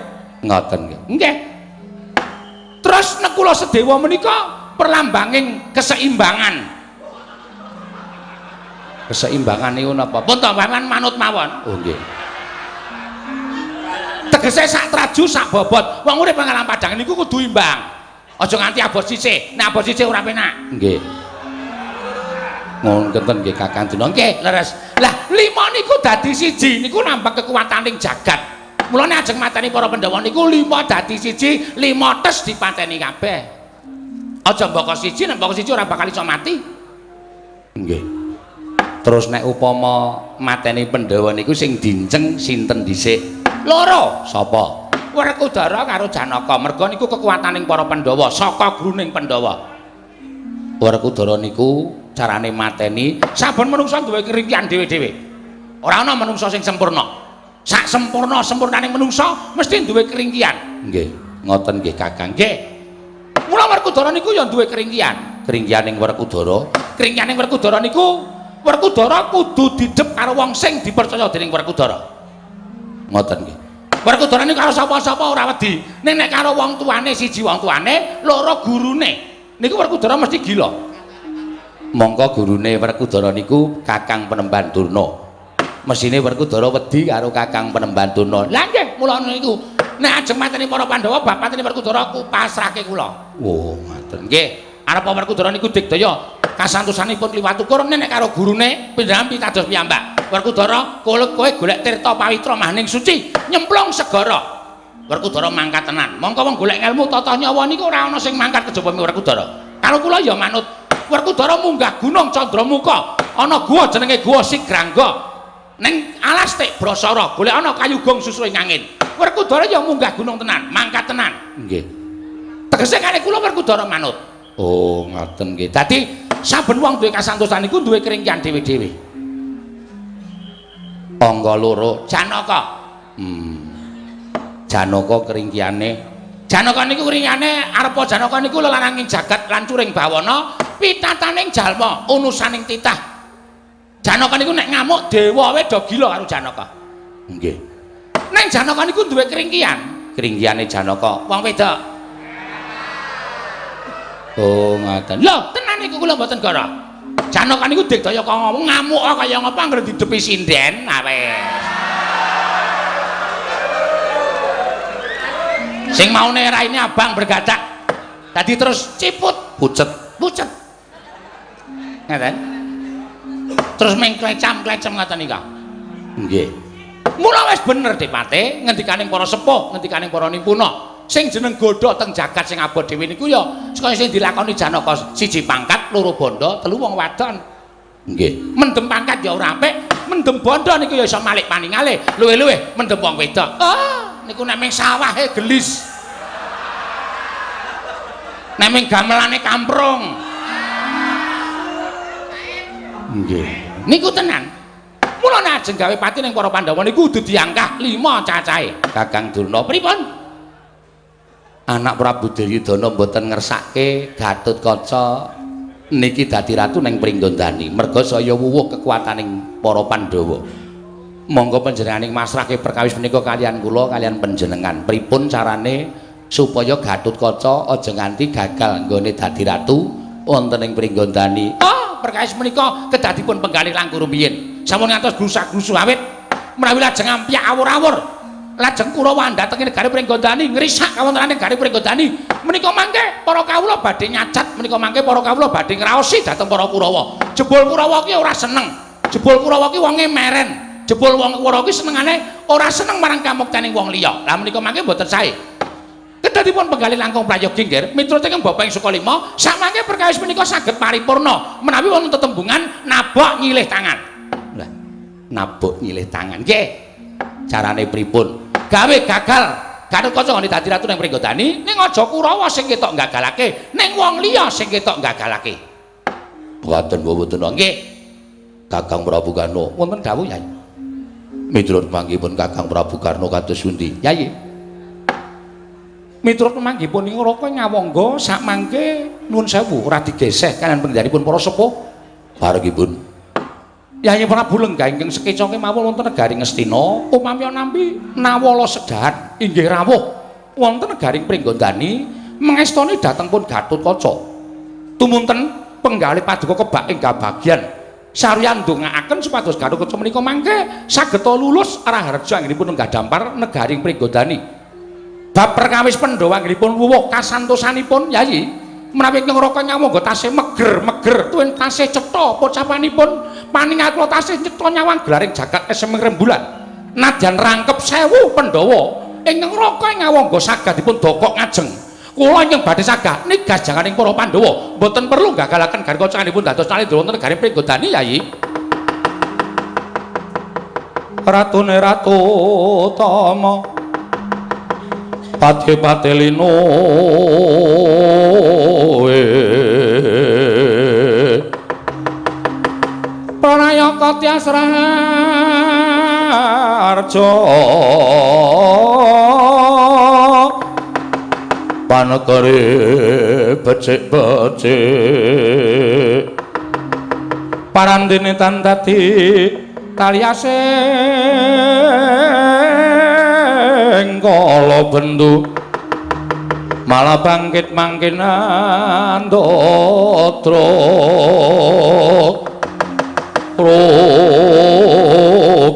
Ngoten nggih. Nggih. Terus Nekula Sedewa menika perlambanging keseimbangan. Keseimbangan niku napa? Pun to paman manut mawon. Oh nggih. Tegese sak traju sak bobot. Wong urip nang alam padang niku kudu imbang. Aja nganti abot sisih. Nek abot sisih ora penak. Nggih. Ngoten nggih Kakang Dina. Nggih, leres. Lah, lima niku dadi siji niku nambah kekuataning jagat. Mulane ajeng mateni para Pandhawa niku lima dadi siji, lima tes dipateni kabeh. Aja mbaka siji, nek mbaka siji ora bakal iso mati. Nggih. Terus nek upama mateni Pandhawa niku sing dinceng sinten dhisik? Loro. Sapa? Werkudara karo Janaka. Merga niku kekuataning para Pandhawa, saka gruning Pandhawa. Werkudara niku carane mateni saben manungsa duwe keringkian dhewe-dhewe. Ora ana manungsa sing sempurna. Sak sempurna-sempurnaning manungsa mesti duwe keringkian. Nggih, ngoten nggih Kakang. Nggih. Mula Werkudara niku ya duwe keringkian. Keringkianing Werkudara, keringkianing Werkudara niku Werkudara kudu didhep karo wong sing dipercaya dening Werkudara. Ngoten nggih. Werkudara niku karo sapa-sapa ora wedi. Ning nek karo wong tuane siji wong tuane, loro gurune. Niku Werkudara mesti gila. Mongko gurune Werkudara niku Kakang Penemban Durna. Mesine Werkudara wedi karo Kakang Penemban Durna. Lah nggih, mula niku nek ajeng mateni para Pandhawa bab mateni Werkudara ku pasrahke kula. Oh, ngoten. Nggih. Arep Werkudara niku digdaya kasantosanipun kliwat ukur nek karo gurune pindhahan pitados piyambak. Werkudara kowe golek tirta pawitra mahning suci, nyemplung segara. Werkudara mangkat tenan. Mongko wong golek ngelmu tata nyawa niku ora ana sing mangkat kejaba Werkudara. Kalau kula ya manut. Werkudara munggah gunung Candramuka, ana gua jenenge Gua Sigrangga. Ning alas Tek Brasara, golek ana kayu gong susu ing angin. Werkudara ya munggah gunung tenan, mangkat tenan. Nggih. Tegese kali kula Werkudara manut. Oh, ngoten nggih. Dadi saben wong duwe kasantosan niku duwe keringkian dhewe-dhewe. Angka loro, Janaka. Janaka keringkiane. Janaka niku keringkiane arepa Janaka niku lelananging jagat lan curing bawana, pitataning jalma, unusaning titah. Janaka niku nek ngamuk dewa wae do gila karo Janaka. Nggih. Ning Janaka niku duwe keringkian. Keringkiane Janaka wong wedok. Oh, ngoten. Lho, tenan niku kula mboten gara. Janaka niku digdaya kok ngomong ngamuk kaya ngapa anggere didepi sinden. Ah wis. Sing maune raine abang bergadak. Dadi terus ciput, pucet, pucet. Ngoten. Terus ming klecam-klecem ngoten nika. Nggih. Mula wis bener Depate ngendikaning para sepuh, ngendikaning para nimpuna. Sing jeneng godha teng jagat sing abot dhewe niku ya kaya sing dilakoni Janaka, siji pangkat, loro bondo, telu wong wadon. Nggih. Mendem pangkat ya ora apik, mendem bondo niku ya iso malik paningale. Luwih-luwih mendem wong wedok. Oh, niku nek ming sawahe gelis. Nek ming gamelane kamprung. Nggih. Niku tenan. Mula nek ajeng gawe pati ning para Pandhawa niku kudu diangkah 5 cacahe. Kakang Durna pripun? Anak Prabu Duryudana mboten ngersake Gatotkaca niki dadi ratu ning Pringgondani. Merga saya wuwuh kekuataning para Pandhawa. Monggo panjenenganing masrahke perkawis menika kalian kula kalian panjenengan. Pripun carane supaya Gatotkaca aja nganti gagal nggone dadi ratu wonten ing Pringgondani? Oh, perkawis menika kedah dipun penggalih langkung rumiyin. Sampun ngantos grusak-grusu awit menawi lajeng ampyak awur-awur lajeng Kurawa dhateng negari Pringgondani ngrisak kawontenan negari Pringgondani menika mangke para kawula badhe nyacat menika mangke para kawula badhe ngraosi dhateng para Kurawa. Jebul Kurawa ki ora seneng, jebul Kurawa ki wonge meren, jebul wong Kurawa ki senengane ora seneng marang kamuktening wong liya. Lah menika mangke mboten sae. Kedadipun penggalih langkung prayogi nggih miturut ingkang Bapak ing Sukalima samangke perkawis menika saged paripurna menawi wonten tetembungan nabok nyilih tangan. Lah nabok nyilih tangan nggih carane pripun gawe gagal Gatotkaca nggone dadi ratu ning Pringgondani ning aja Kurawa sing ketok gagalake ning wong liya sing ketok gagalake. Mboten mboten nggih Kakang Prabu Karna wonten dawuh Yai. Miturut manggihipun Kakang Prabu Karna kados pundi Yai? Miturut manggihipun ing Raka Ngawangga sakmangke nuwun sewu ora digeseh kalian penggalihipun para sepuh barengipun Yai Prabu lenggah ingkang sekeca kemawon wonten negari Ngastina upami nampi nawala sedahan inggih rawuh wonten negari Pringgondani mengestoni dhateng pun Gatotkaca. Tumunten penggalih paduka kebak ing kabagyan saruyan ndongaaken supados Gatotkaca menika mangke saged lulus raharja anggenipun lenggah dampar negari Pringgondani. Bab perkawis Pandhawa anggenipun wuwuh kasantosanipun Yai menawi ingkang Raka Ngawangga tasih meger-meger tuwin tasih cetha pocapanipun paningal kula tasih cetha nyawang gelaring jagat eseming rembulan nadyan rangkep 1000 Pandhawa ingkang Raka Ngawangga saged dipun dokok ngajeng kula ingkang badhe sagah nigas janganing para Pandhawa mboten perlu gagalaken garkacanipun dados nalendra wonten negari Pringgondani Yai. Ratune Ratu Tama pati-pati lino pranayaka tias raharja panekere becik-becik parandene tan dadi taliasing kala bendu malah bangkit mangkin andatra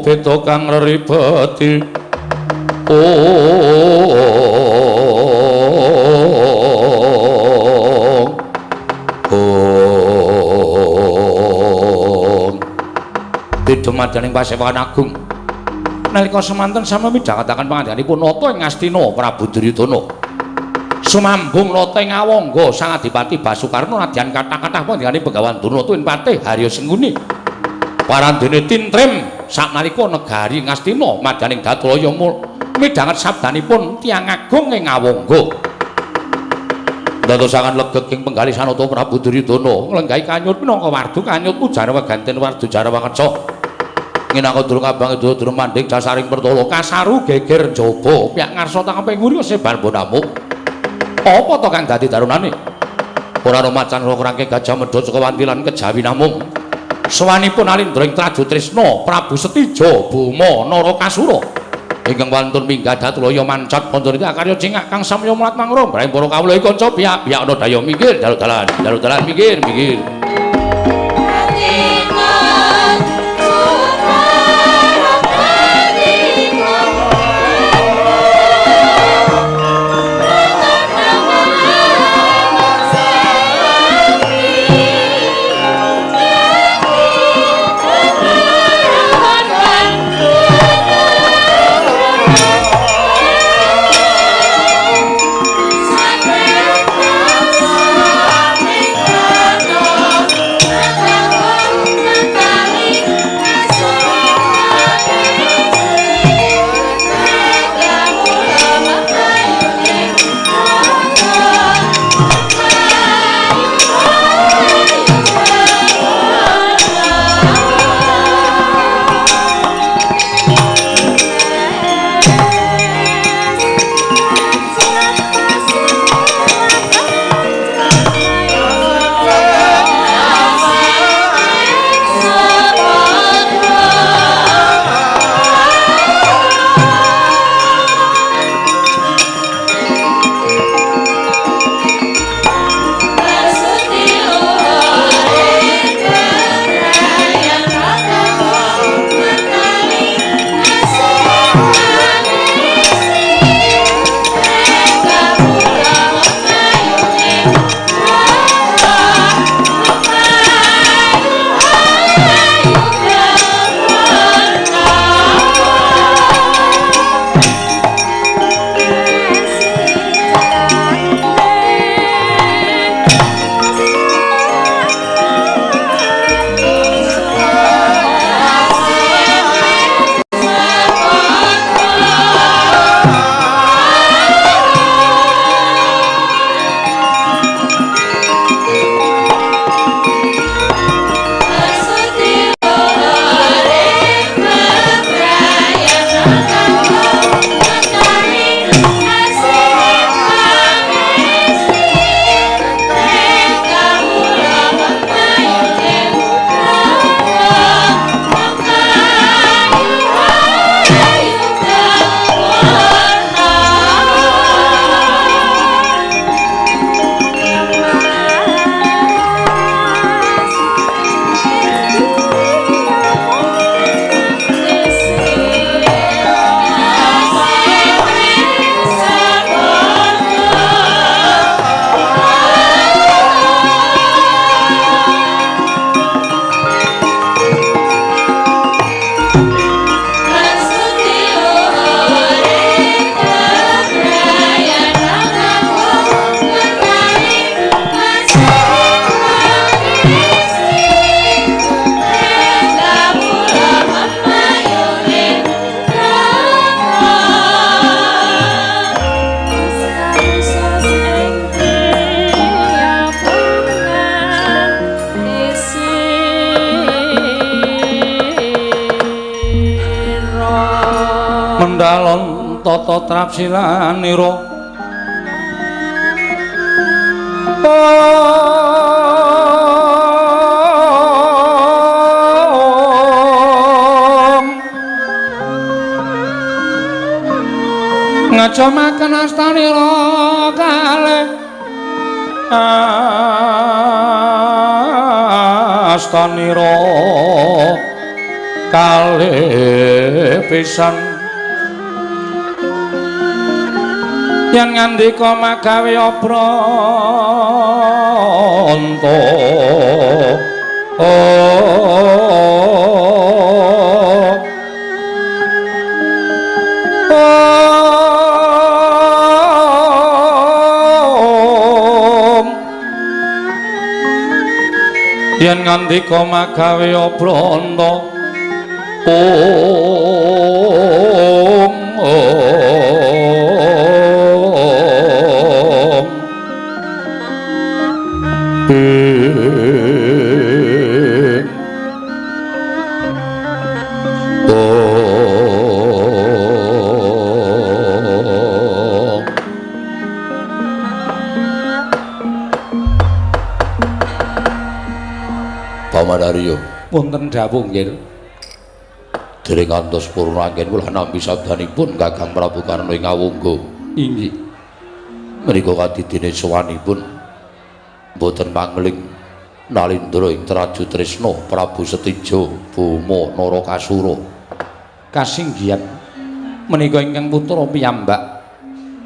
beta kang reribeti ong pidumadaning Pasewakan Agung nalika semanten sami midhangetaken pangandikanipun Nata ing Ngastina Prabu Duryudana sumambung nata ing Awangga Sang Adipati Basukarna nadyan kathah-kathah pangendikane Begawan Durna tuwin patih Harya Sengkuni parandene tintrim saknalika negari Ngastina madyaning Datulaya midhanget sabdanipun tiyang agung ing Awangga dadosaken legeg ing penggalih Sanata Prabu Duryudana nglenggahi kanyut minangka wardu kanyut ujar weganten wardu jarawa keca nginangka durung abang durung mandhing dasaring pertala kasaru geger jaba piyak ngarsa tangkeping nguri sebar bonamuk apa to kang dadi darunane ora ana macan ora kerangke gajah medhot saka wantilan kejawi namung sowanipun alindra ing Traju Trisna Prabu Setija Boma Narakasura ingkang wantun minggah Datulaya mancat Pancaniti akarya cingak kang samya mlat mangra mbrahing para kawula iki kanca piyak-piyak ana daya minggir jaluk dalan jaluk dalan minggir minggir. Sampai Kalon tata trapsilanira ngajomaken astanira kalih astanira kalih pisan yen ngandika magawe obranta yen ngandika magawe obranta om om om. Pamanarya wonten dawuh nggih. Dereng ngantos purna anggen kula nampi sabdanipun Kakang Prabu Karna ing Awangga. Inggih. Menika kadidene sowanipun boten mangling nalindra ing Traju Tresna Prabu Setija Boma Narakasura. Kasinggihan menika ingkang putra piyambak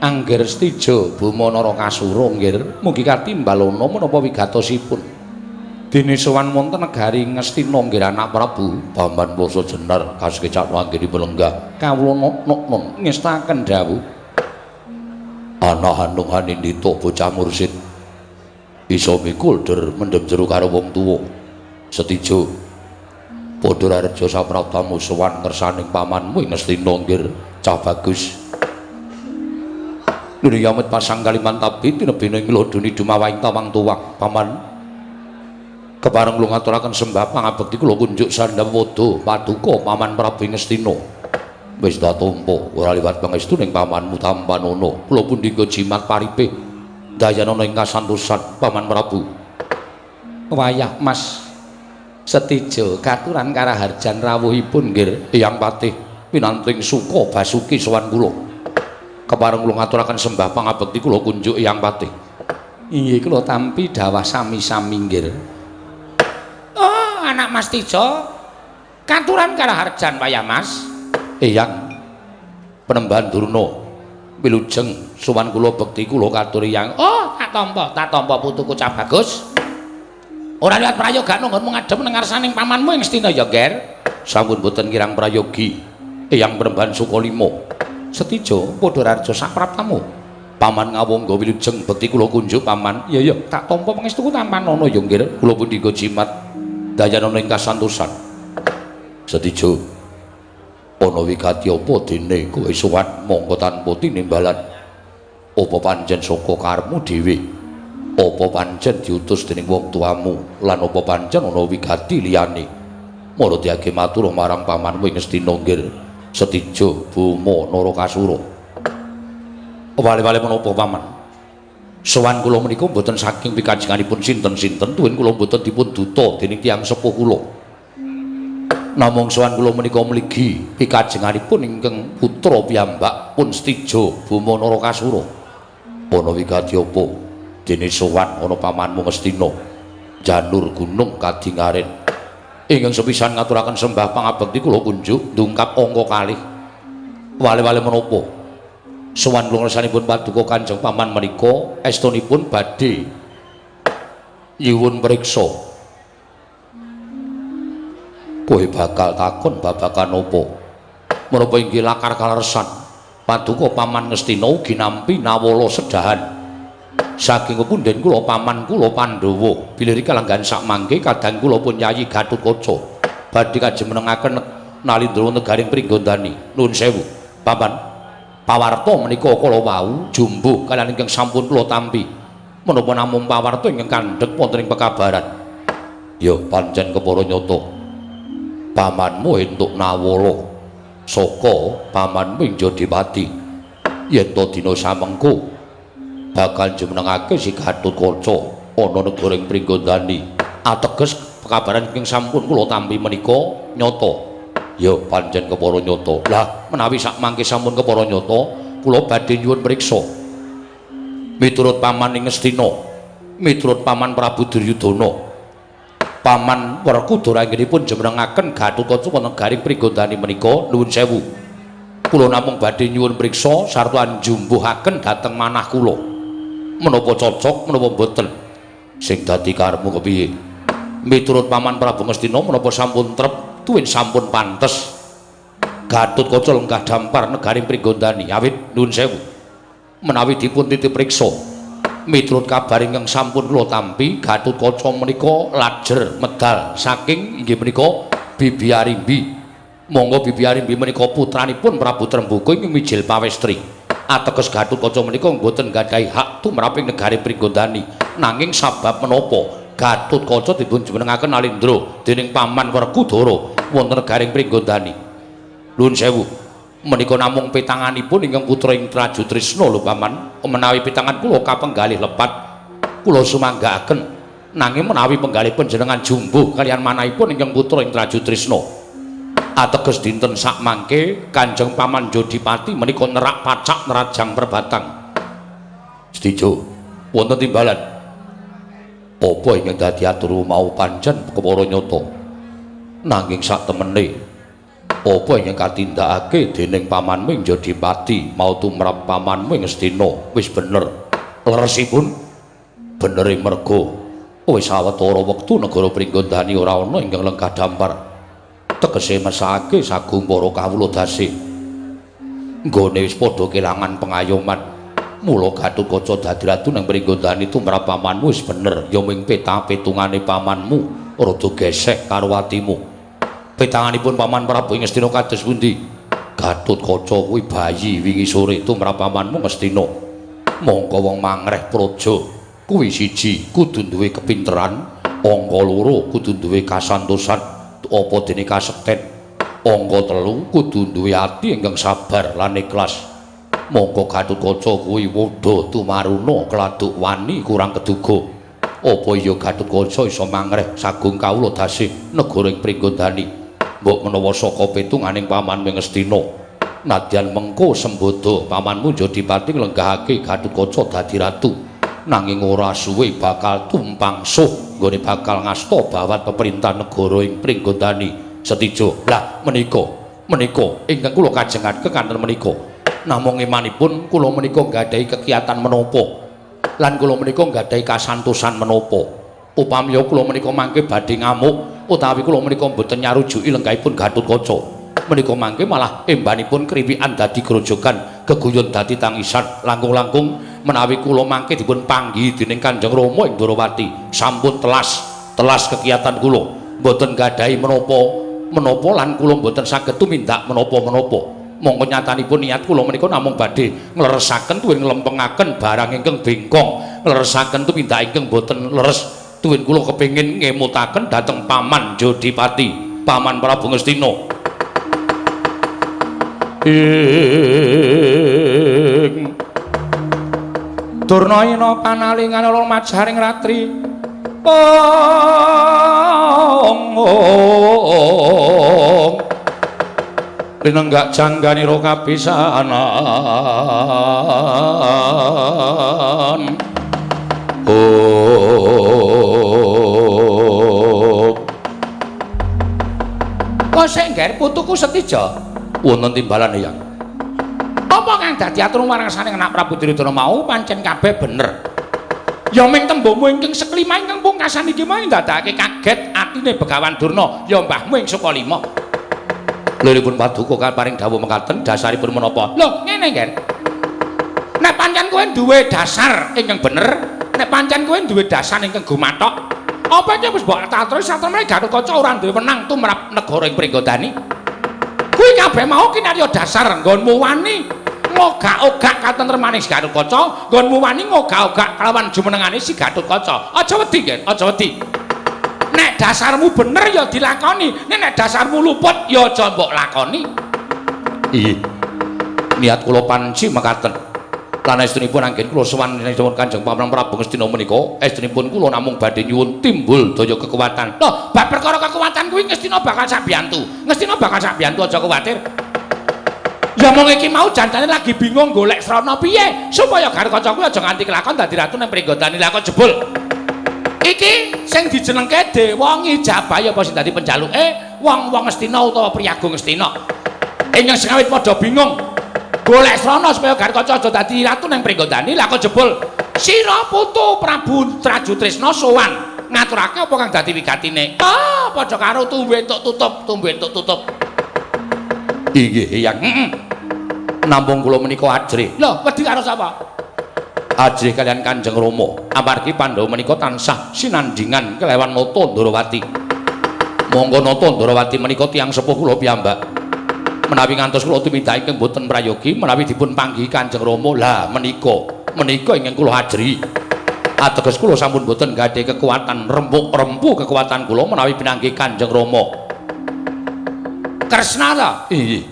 Angger Setija Boma Narakasura nggih mugi katimbalana menapa wigatosipun. Dene sowan wonten negari Ngastina nggih anak Prabu Bamban Wasa Jenar kasekecak anggenipun lenggah kawula nok-nok ngestaken dawuh. Ana hanung hanindita bocah mursid isa mikul der mendhem jero karo wong tuwa. Setija padha rareja sapraptamu sowan ngersaning pamanmu ing Ngastina nggih cah bagus. Nuri yamet pasang Kalimantabi tinebina ing lodoni dumawahing tawang tuwang paman. Kepareng kula ngaturaken sembah pangabekti kula kunjuk sandham wada paduka Paman Prabu Ngastina. Wis ta tampa ora liwat pangestu ning pamanmu tampanana. Kula pundi nggo jimat paripe dayanana ing kasantosan Paman Prabu. Wayah Mas Setija katuran karaharjan rawuhipun nggih Eyang Patih pinanting suka basuki sowan kula. Kepareng kula ngaturaken sembah pangabekti kula kunjuk Eyang Patih. Inggih kula tampi dawah sami-sami nggih. Anak Mas Tija katuran karaharjan wayah Mas. Eyang Penembahan Durna wilujeng sowan kula bekti kula katuri Eyang. Oh, tak tampa putuku cah bagus. Ora liwat prayoga nggonmu ngadhep nang ngarsaning pamanmu ing Ngastina ya, Ger. Sampun boten kirang prayogi Eyang Penembahan Sukalima. Setija padha rareja sapraptamu. Paman Ngawangga wilujeng bekti kula kunjuk paman. Iya ya, tak tampa pangestuku tampanana ya, Nger. Kula pundi nggo jimat dayanana ing kasantosan. Setija ana wigati apa dene kowe sowan mongko tanpa tinimbalan? Apa pancen saka karepmu dhewe? Apa pancen diutus dening wong tuamu? Lan apa pancen ana wigati liyane? Mara diage matur marang pamanmu ing Ngastina nggih Setija Boma Narakasura. Wale-wale menapa paman? Sowan kula menika mboten saking pikajenganipun sinten-sinten, tuwin kula mboten dipun duta dening tiyang sepuh kula. Namung sowan kula menika mligi pikajenganipun ingkang putra piyambak pun Setija Boma Narakasura. Ana wigati apa dene sowan ana pamanmu Ngastina janur gunung kadingaren. Ingkang sepisan ngaturaken sembah pangabekti kula kunjuk ndungkap angka kalih. Wale-wale menapa? Sowan kula ngersanipun paduka Kanjeng Paman menika estunipun badhe nyuwun priksa. Kowe bakal takon babagan apa? Menapa inggih lakar kaleresan paduka Paman Ngastina ugi nampi nawala sedahan. Saking kepunden kula paman kula Pandhawa bilih kalenggahan sakmangke kadang kula pun Yayi Gatotkaca badhe kajumenengaken nalindra negaring Pringgondani. Nuwun sewu Paman. Pawarta menika kala wau jumbuh kaliyan ingkang sampun kula tampi. Menapa namung pawarta ingkang kandhek wonten ing pekabaran? Ya pancen kepara nyata. Pamanmu entuk nawala. Saka paman Winjadipati yen to dina samengko bakal jumenengake si Gatotkaca ana negara ing Pringgondani. Ateges pekabaran ingkang sampun kula tampi menika nyata. Ya pancen kepara nyata. Lah menawi sakmangke sampun kepara nyata, kula badhe nyuwun priksa. Miturut paman ing Ngastina, miturut paman Prabu Duryudana, paman Werkudara anggenipun jumenengaken Gatotkaca wonten garing Pringgondani menika nuwun sewu. Kula namung badhe nyuwun priksa sarta njumbuhaken dhateng manah kula. Menapa cocok menapa mboten? Sing dadi karepmu kepiye? Miturut paman Prabu Ngastina menapa sampun trep tuwin sampun pantes Gatotkaca lenggah dampar negaring Pringgondani. Awit nuwun sewu. Menawi dipun titip priksa, miturut kabar ingkang sampun kula tampi, Gatotkaca menika lajer medal saking inggih menika Bibi Arimbi. Monggo Bibi Arimbi menika putranipun Prabu Tremboko ingkang mijil pawestri. Ateges Gatotkaca menika mboten gadhahi hak tumrap ing negari Pringgondani. Nanging sabab menapa Gatotkaca dipun jumenengaken Alindra dening paman Werkudara wonten negaring Pringgondani? Nuwun sewu. Menika namung pitanganipun ingkang putra ing Trajutrisna lho paman. Menawi pitangan kula kapenggalih lepat, kula sumanggaaken. Nanging menawi penggalih panjenengan jumbuh kaliyan manahipun ingkang putra ing Trajutrisna. Ateges dinten sakmangke Kanjeng Paman Jodipati menika nerak pacak nerajang perbatang. Setijo, wonten timbalan. Apa ingkang dadi atur mau pancen kepara nyata. Nanging sak temene apa ingkang katindakake dening pamanmu ing Jodipati mau tumrap pamanmu ing Ngastina wis bener. Leresipun benere merga wis sawetara wektu negara Pringgondani ora ana ingkang lenggah dampar. Tegese mesake sagung para kawula dase. Nggone wis padha kelangan pengayoman. Mula Gatotkaca dadi ratu nang Pringgondani tumrap pamanmu wis bener. Ya ming peta-petungane pamanmu rada gesek karo atimu. Petanganipun paman Prabu ing Ngastina kados pundi? Gatotkaca kuwi bayi wingi sore tumrap pamanmu Ngastina. Mongko wong mangreh praja kuwi siji kudu duwe kepinteran, angka loro kudu duwe kasantosan, apa dene kasekten, angka telu kudu duwe ati ingkang sabar lan ikhlas. Mongko Gatotkaca kuwi wudha tumaruna keladuk wani kurang keduga. Apa iya Gatotkaca iso mangreh sagung kawula dasih negara ing Pringgondani? Mbok menawa saka pitunganing pamanmu Ngastina, nadyan mengko sembodo pamanmu Jodipati nglenggahake Gatotkaca dadi ratu, nanging ora suwe bakal tumpang suh nggone bakal ngasta bawat peperintah negara ing Pringgondani. Setijo. Lah menika menika ingkang kula kajengaken kanten menika. Namung imanipun kula menika nggadahi kegiatan menapa lan kula menika nggadahi kasantosan menapa. Upami kula menika mangke badhe ngamuk utawi kula menika mboten nyarujuki lenggahipun Gatotkaca, menika mangke malah embanipun kriwikan dadi grojogan, geguyon dadi tangisan. Langkung-langkung menawi kula mangke dipun panggihi dening Kanjeng Rama ing Ndorowati, sampun telas telas kegiatan kula, mboten gadahi menapa menapa lan kula mboten saged tumindak menapa-menapa. Mongko nyatanipun niat kula menika namung badhe ngleresaken tuwin nglempengaken barang ingkang bengkong, ngleresaken tumindak ingkang boten leres. Tuwin kula kepengin ngemutaken dhateng paman Jodipati, paman Prabu Ngastina. Ing Durna ina panalingan ora majaring ratri. Ong linenggak jangganira kapisanan. Oh. Kok sing ngger putuku Setija? Wonten timbalan Eyang. Apa kang dadi atur marang saning anak Prabu Duryudana mau pancen kabeh bener. Ya ming tembungmu ingkang seklima ingkang pungkasan iki mau ndadekake kaget atine Begawan Durna, ya mbahmu ing Sukalima. Liripun paduka paring dawuh mekaten dasaripun menapa? Lho, ngene Ngger. Nek pancen kowe duwe dasar ingkang bener, nek pancen kowe duwe dasar ingkang gumathok, apa iki wis mbok atur satemene Gatotkaca ora duwe wenang tumrap negara ing Pringgondani? Kuwi kabeh mau kinarya dasar nggonmu wani ngogak-ogak katentremane si Gatotkaca, nggonmu wani ngogak-ogak kelawan jumenengane si Gatotkaca. Aja wedi, Ngger, aja wedi. Nek dasarmu bener ya dilakoni, nek dasarmu luput ya aja mbok lakoni. Iya. Niat kula panci mekaten. Lan estunipun anggen kula sowan nyuwun Kanjeng Paman Prabu Ngastina menika, estunipun kula namung badhe nyuwun timbul daya kekuatan. Loh, bab perkara kekuatan kuwi Ngastina bakal sabiyantu. Ngastina bakal sabiyantu, aja kuwatir. Ya mung iki mau jantane lagi bingung golek srana piye supaya Garukaca kuwi aja nganti kelakon dadi ratu ning Pringgondani. Lah kok jebul iki sing dijenengke Dewa Ngijabahi apa sing dadi penjaluke wong-wong Ngastina utawa priyagung Ngastina. Ingkang sengawit padha bingung golek srana supaya Garukaca aja dadi ratu ning Pringgondani. Lah kok jebul sira putu Prabu Trajutrisna sowan ngaturake apa kang dadi wigatine. Ah, padha karo tumbu entuk tutup, tumbu entuk tutup. Inggih, Eyang. Heeh. Nampung kula menika ajrih. Lho, wedi karo sapa? Ajrih kalian Kanjeng Rama. Amargi Pandhawa menika tansah sinandingan kelawan Nata Ndrawati. Monggo Nata Ndrawati menika tiyang sepuh kula piyambak. Menawi ngantos kula tumindak ingkang boten prayogi, menawi dipun panggihi Kanjeng Rama, lah menika, menika ingkang kula ajrihi. Ateges kula sampun boten gadhahi kekuatan rempuk-rempu kekuatan kula menawi pinanggih Kanjeng Rama. Kresna ta? Inggih.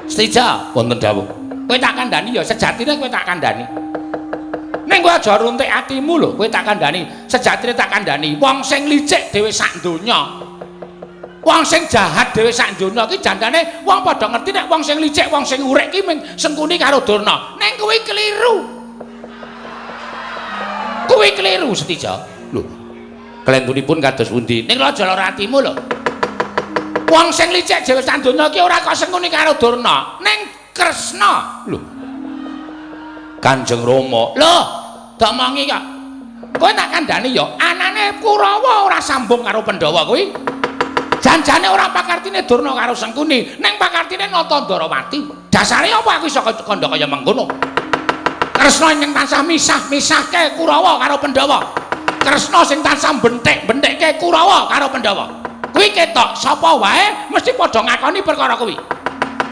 Setija wonten dawuh. Kowe tak kandhani ya sejatine kowe tak kandhani. Ning kowe aja runtik atimu lho, kowe tak kandhani, sejatine tak kandhani. Wong sing licik dhewe sak donya. Wong sing jahat dhewe sak donya iki jandane wong padha ngerti nek wong sing licik, wong sing urek ki mung Sengkuni karo Durna. Ning kuwi keliru. Kuwi keliru Setija. Lho. Klentunipun kados pundi? Ning aja lara atimu lho. Wong sing licik dhewe sak donya iki ora kok Sengkuni karo Durna, ning Kresna. Lho. Kanjeng Rama. Lho, tak omongi kok. Kowe tak kandhani ya, anane Kurawa ora sambung karo Pandhawa kuwi. Janjane ora pakartine Durna karo Sengkuni, ning pakartine Nata Ndrawati. Dasare apa aku iso kandha kaya mengkono? Kresna ingkang tansah misah-misahke Kurawa karo Pandhawa. Kresna sing tansah benthik-benthikke Kurawa karo Pandhawa. Kuwi ketok sapa wae mesti padha ngakoni perkara kuwi.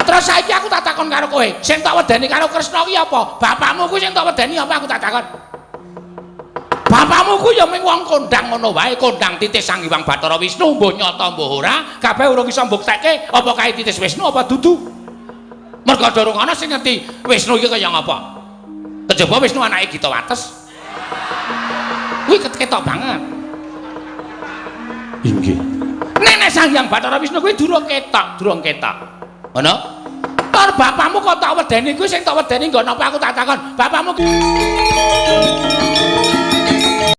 Terus saiki aku tak takon karo kowe, sing tak wedeni karo Kresna kuwi apa? Bapakmu kuwi sing tak wedeni apa aku tak takon? Bapakmu kuwi ya mung wong kondang ngono wae, kondang titis Sang Hyang Bathara Wisnu, mbuh nyata mbuh ora, kabeh urung iso mbuktekke apa kae titis Wisnu apa dudu. Mergo durung ana sing ngerti Wisnu iki kaya ngapa. Kejaba Wisnu anake Gita Wates. Kuwi ketok banget. Inggih. Nenek Sang Hyang Bathara Wisnu kuwi durung ketok, durung ketok. Ngono? Tur bapakmu kok tak wedeni kuwi sing tak wedeni nggon apa aku tak takon. Bapakmu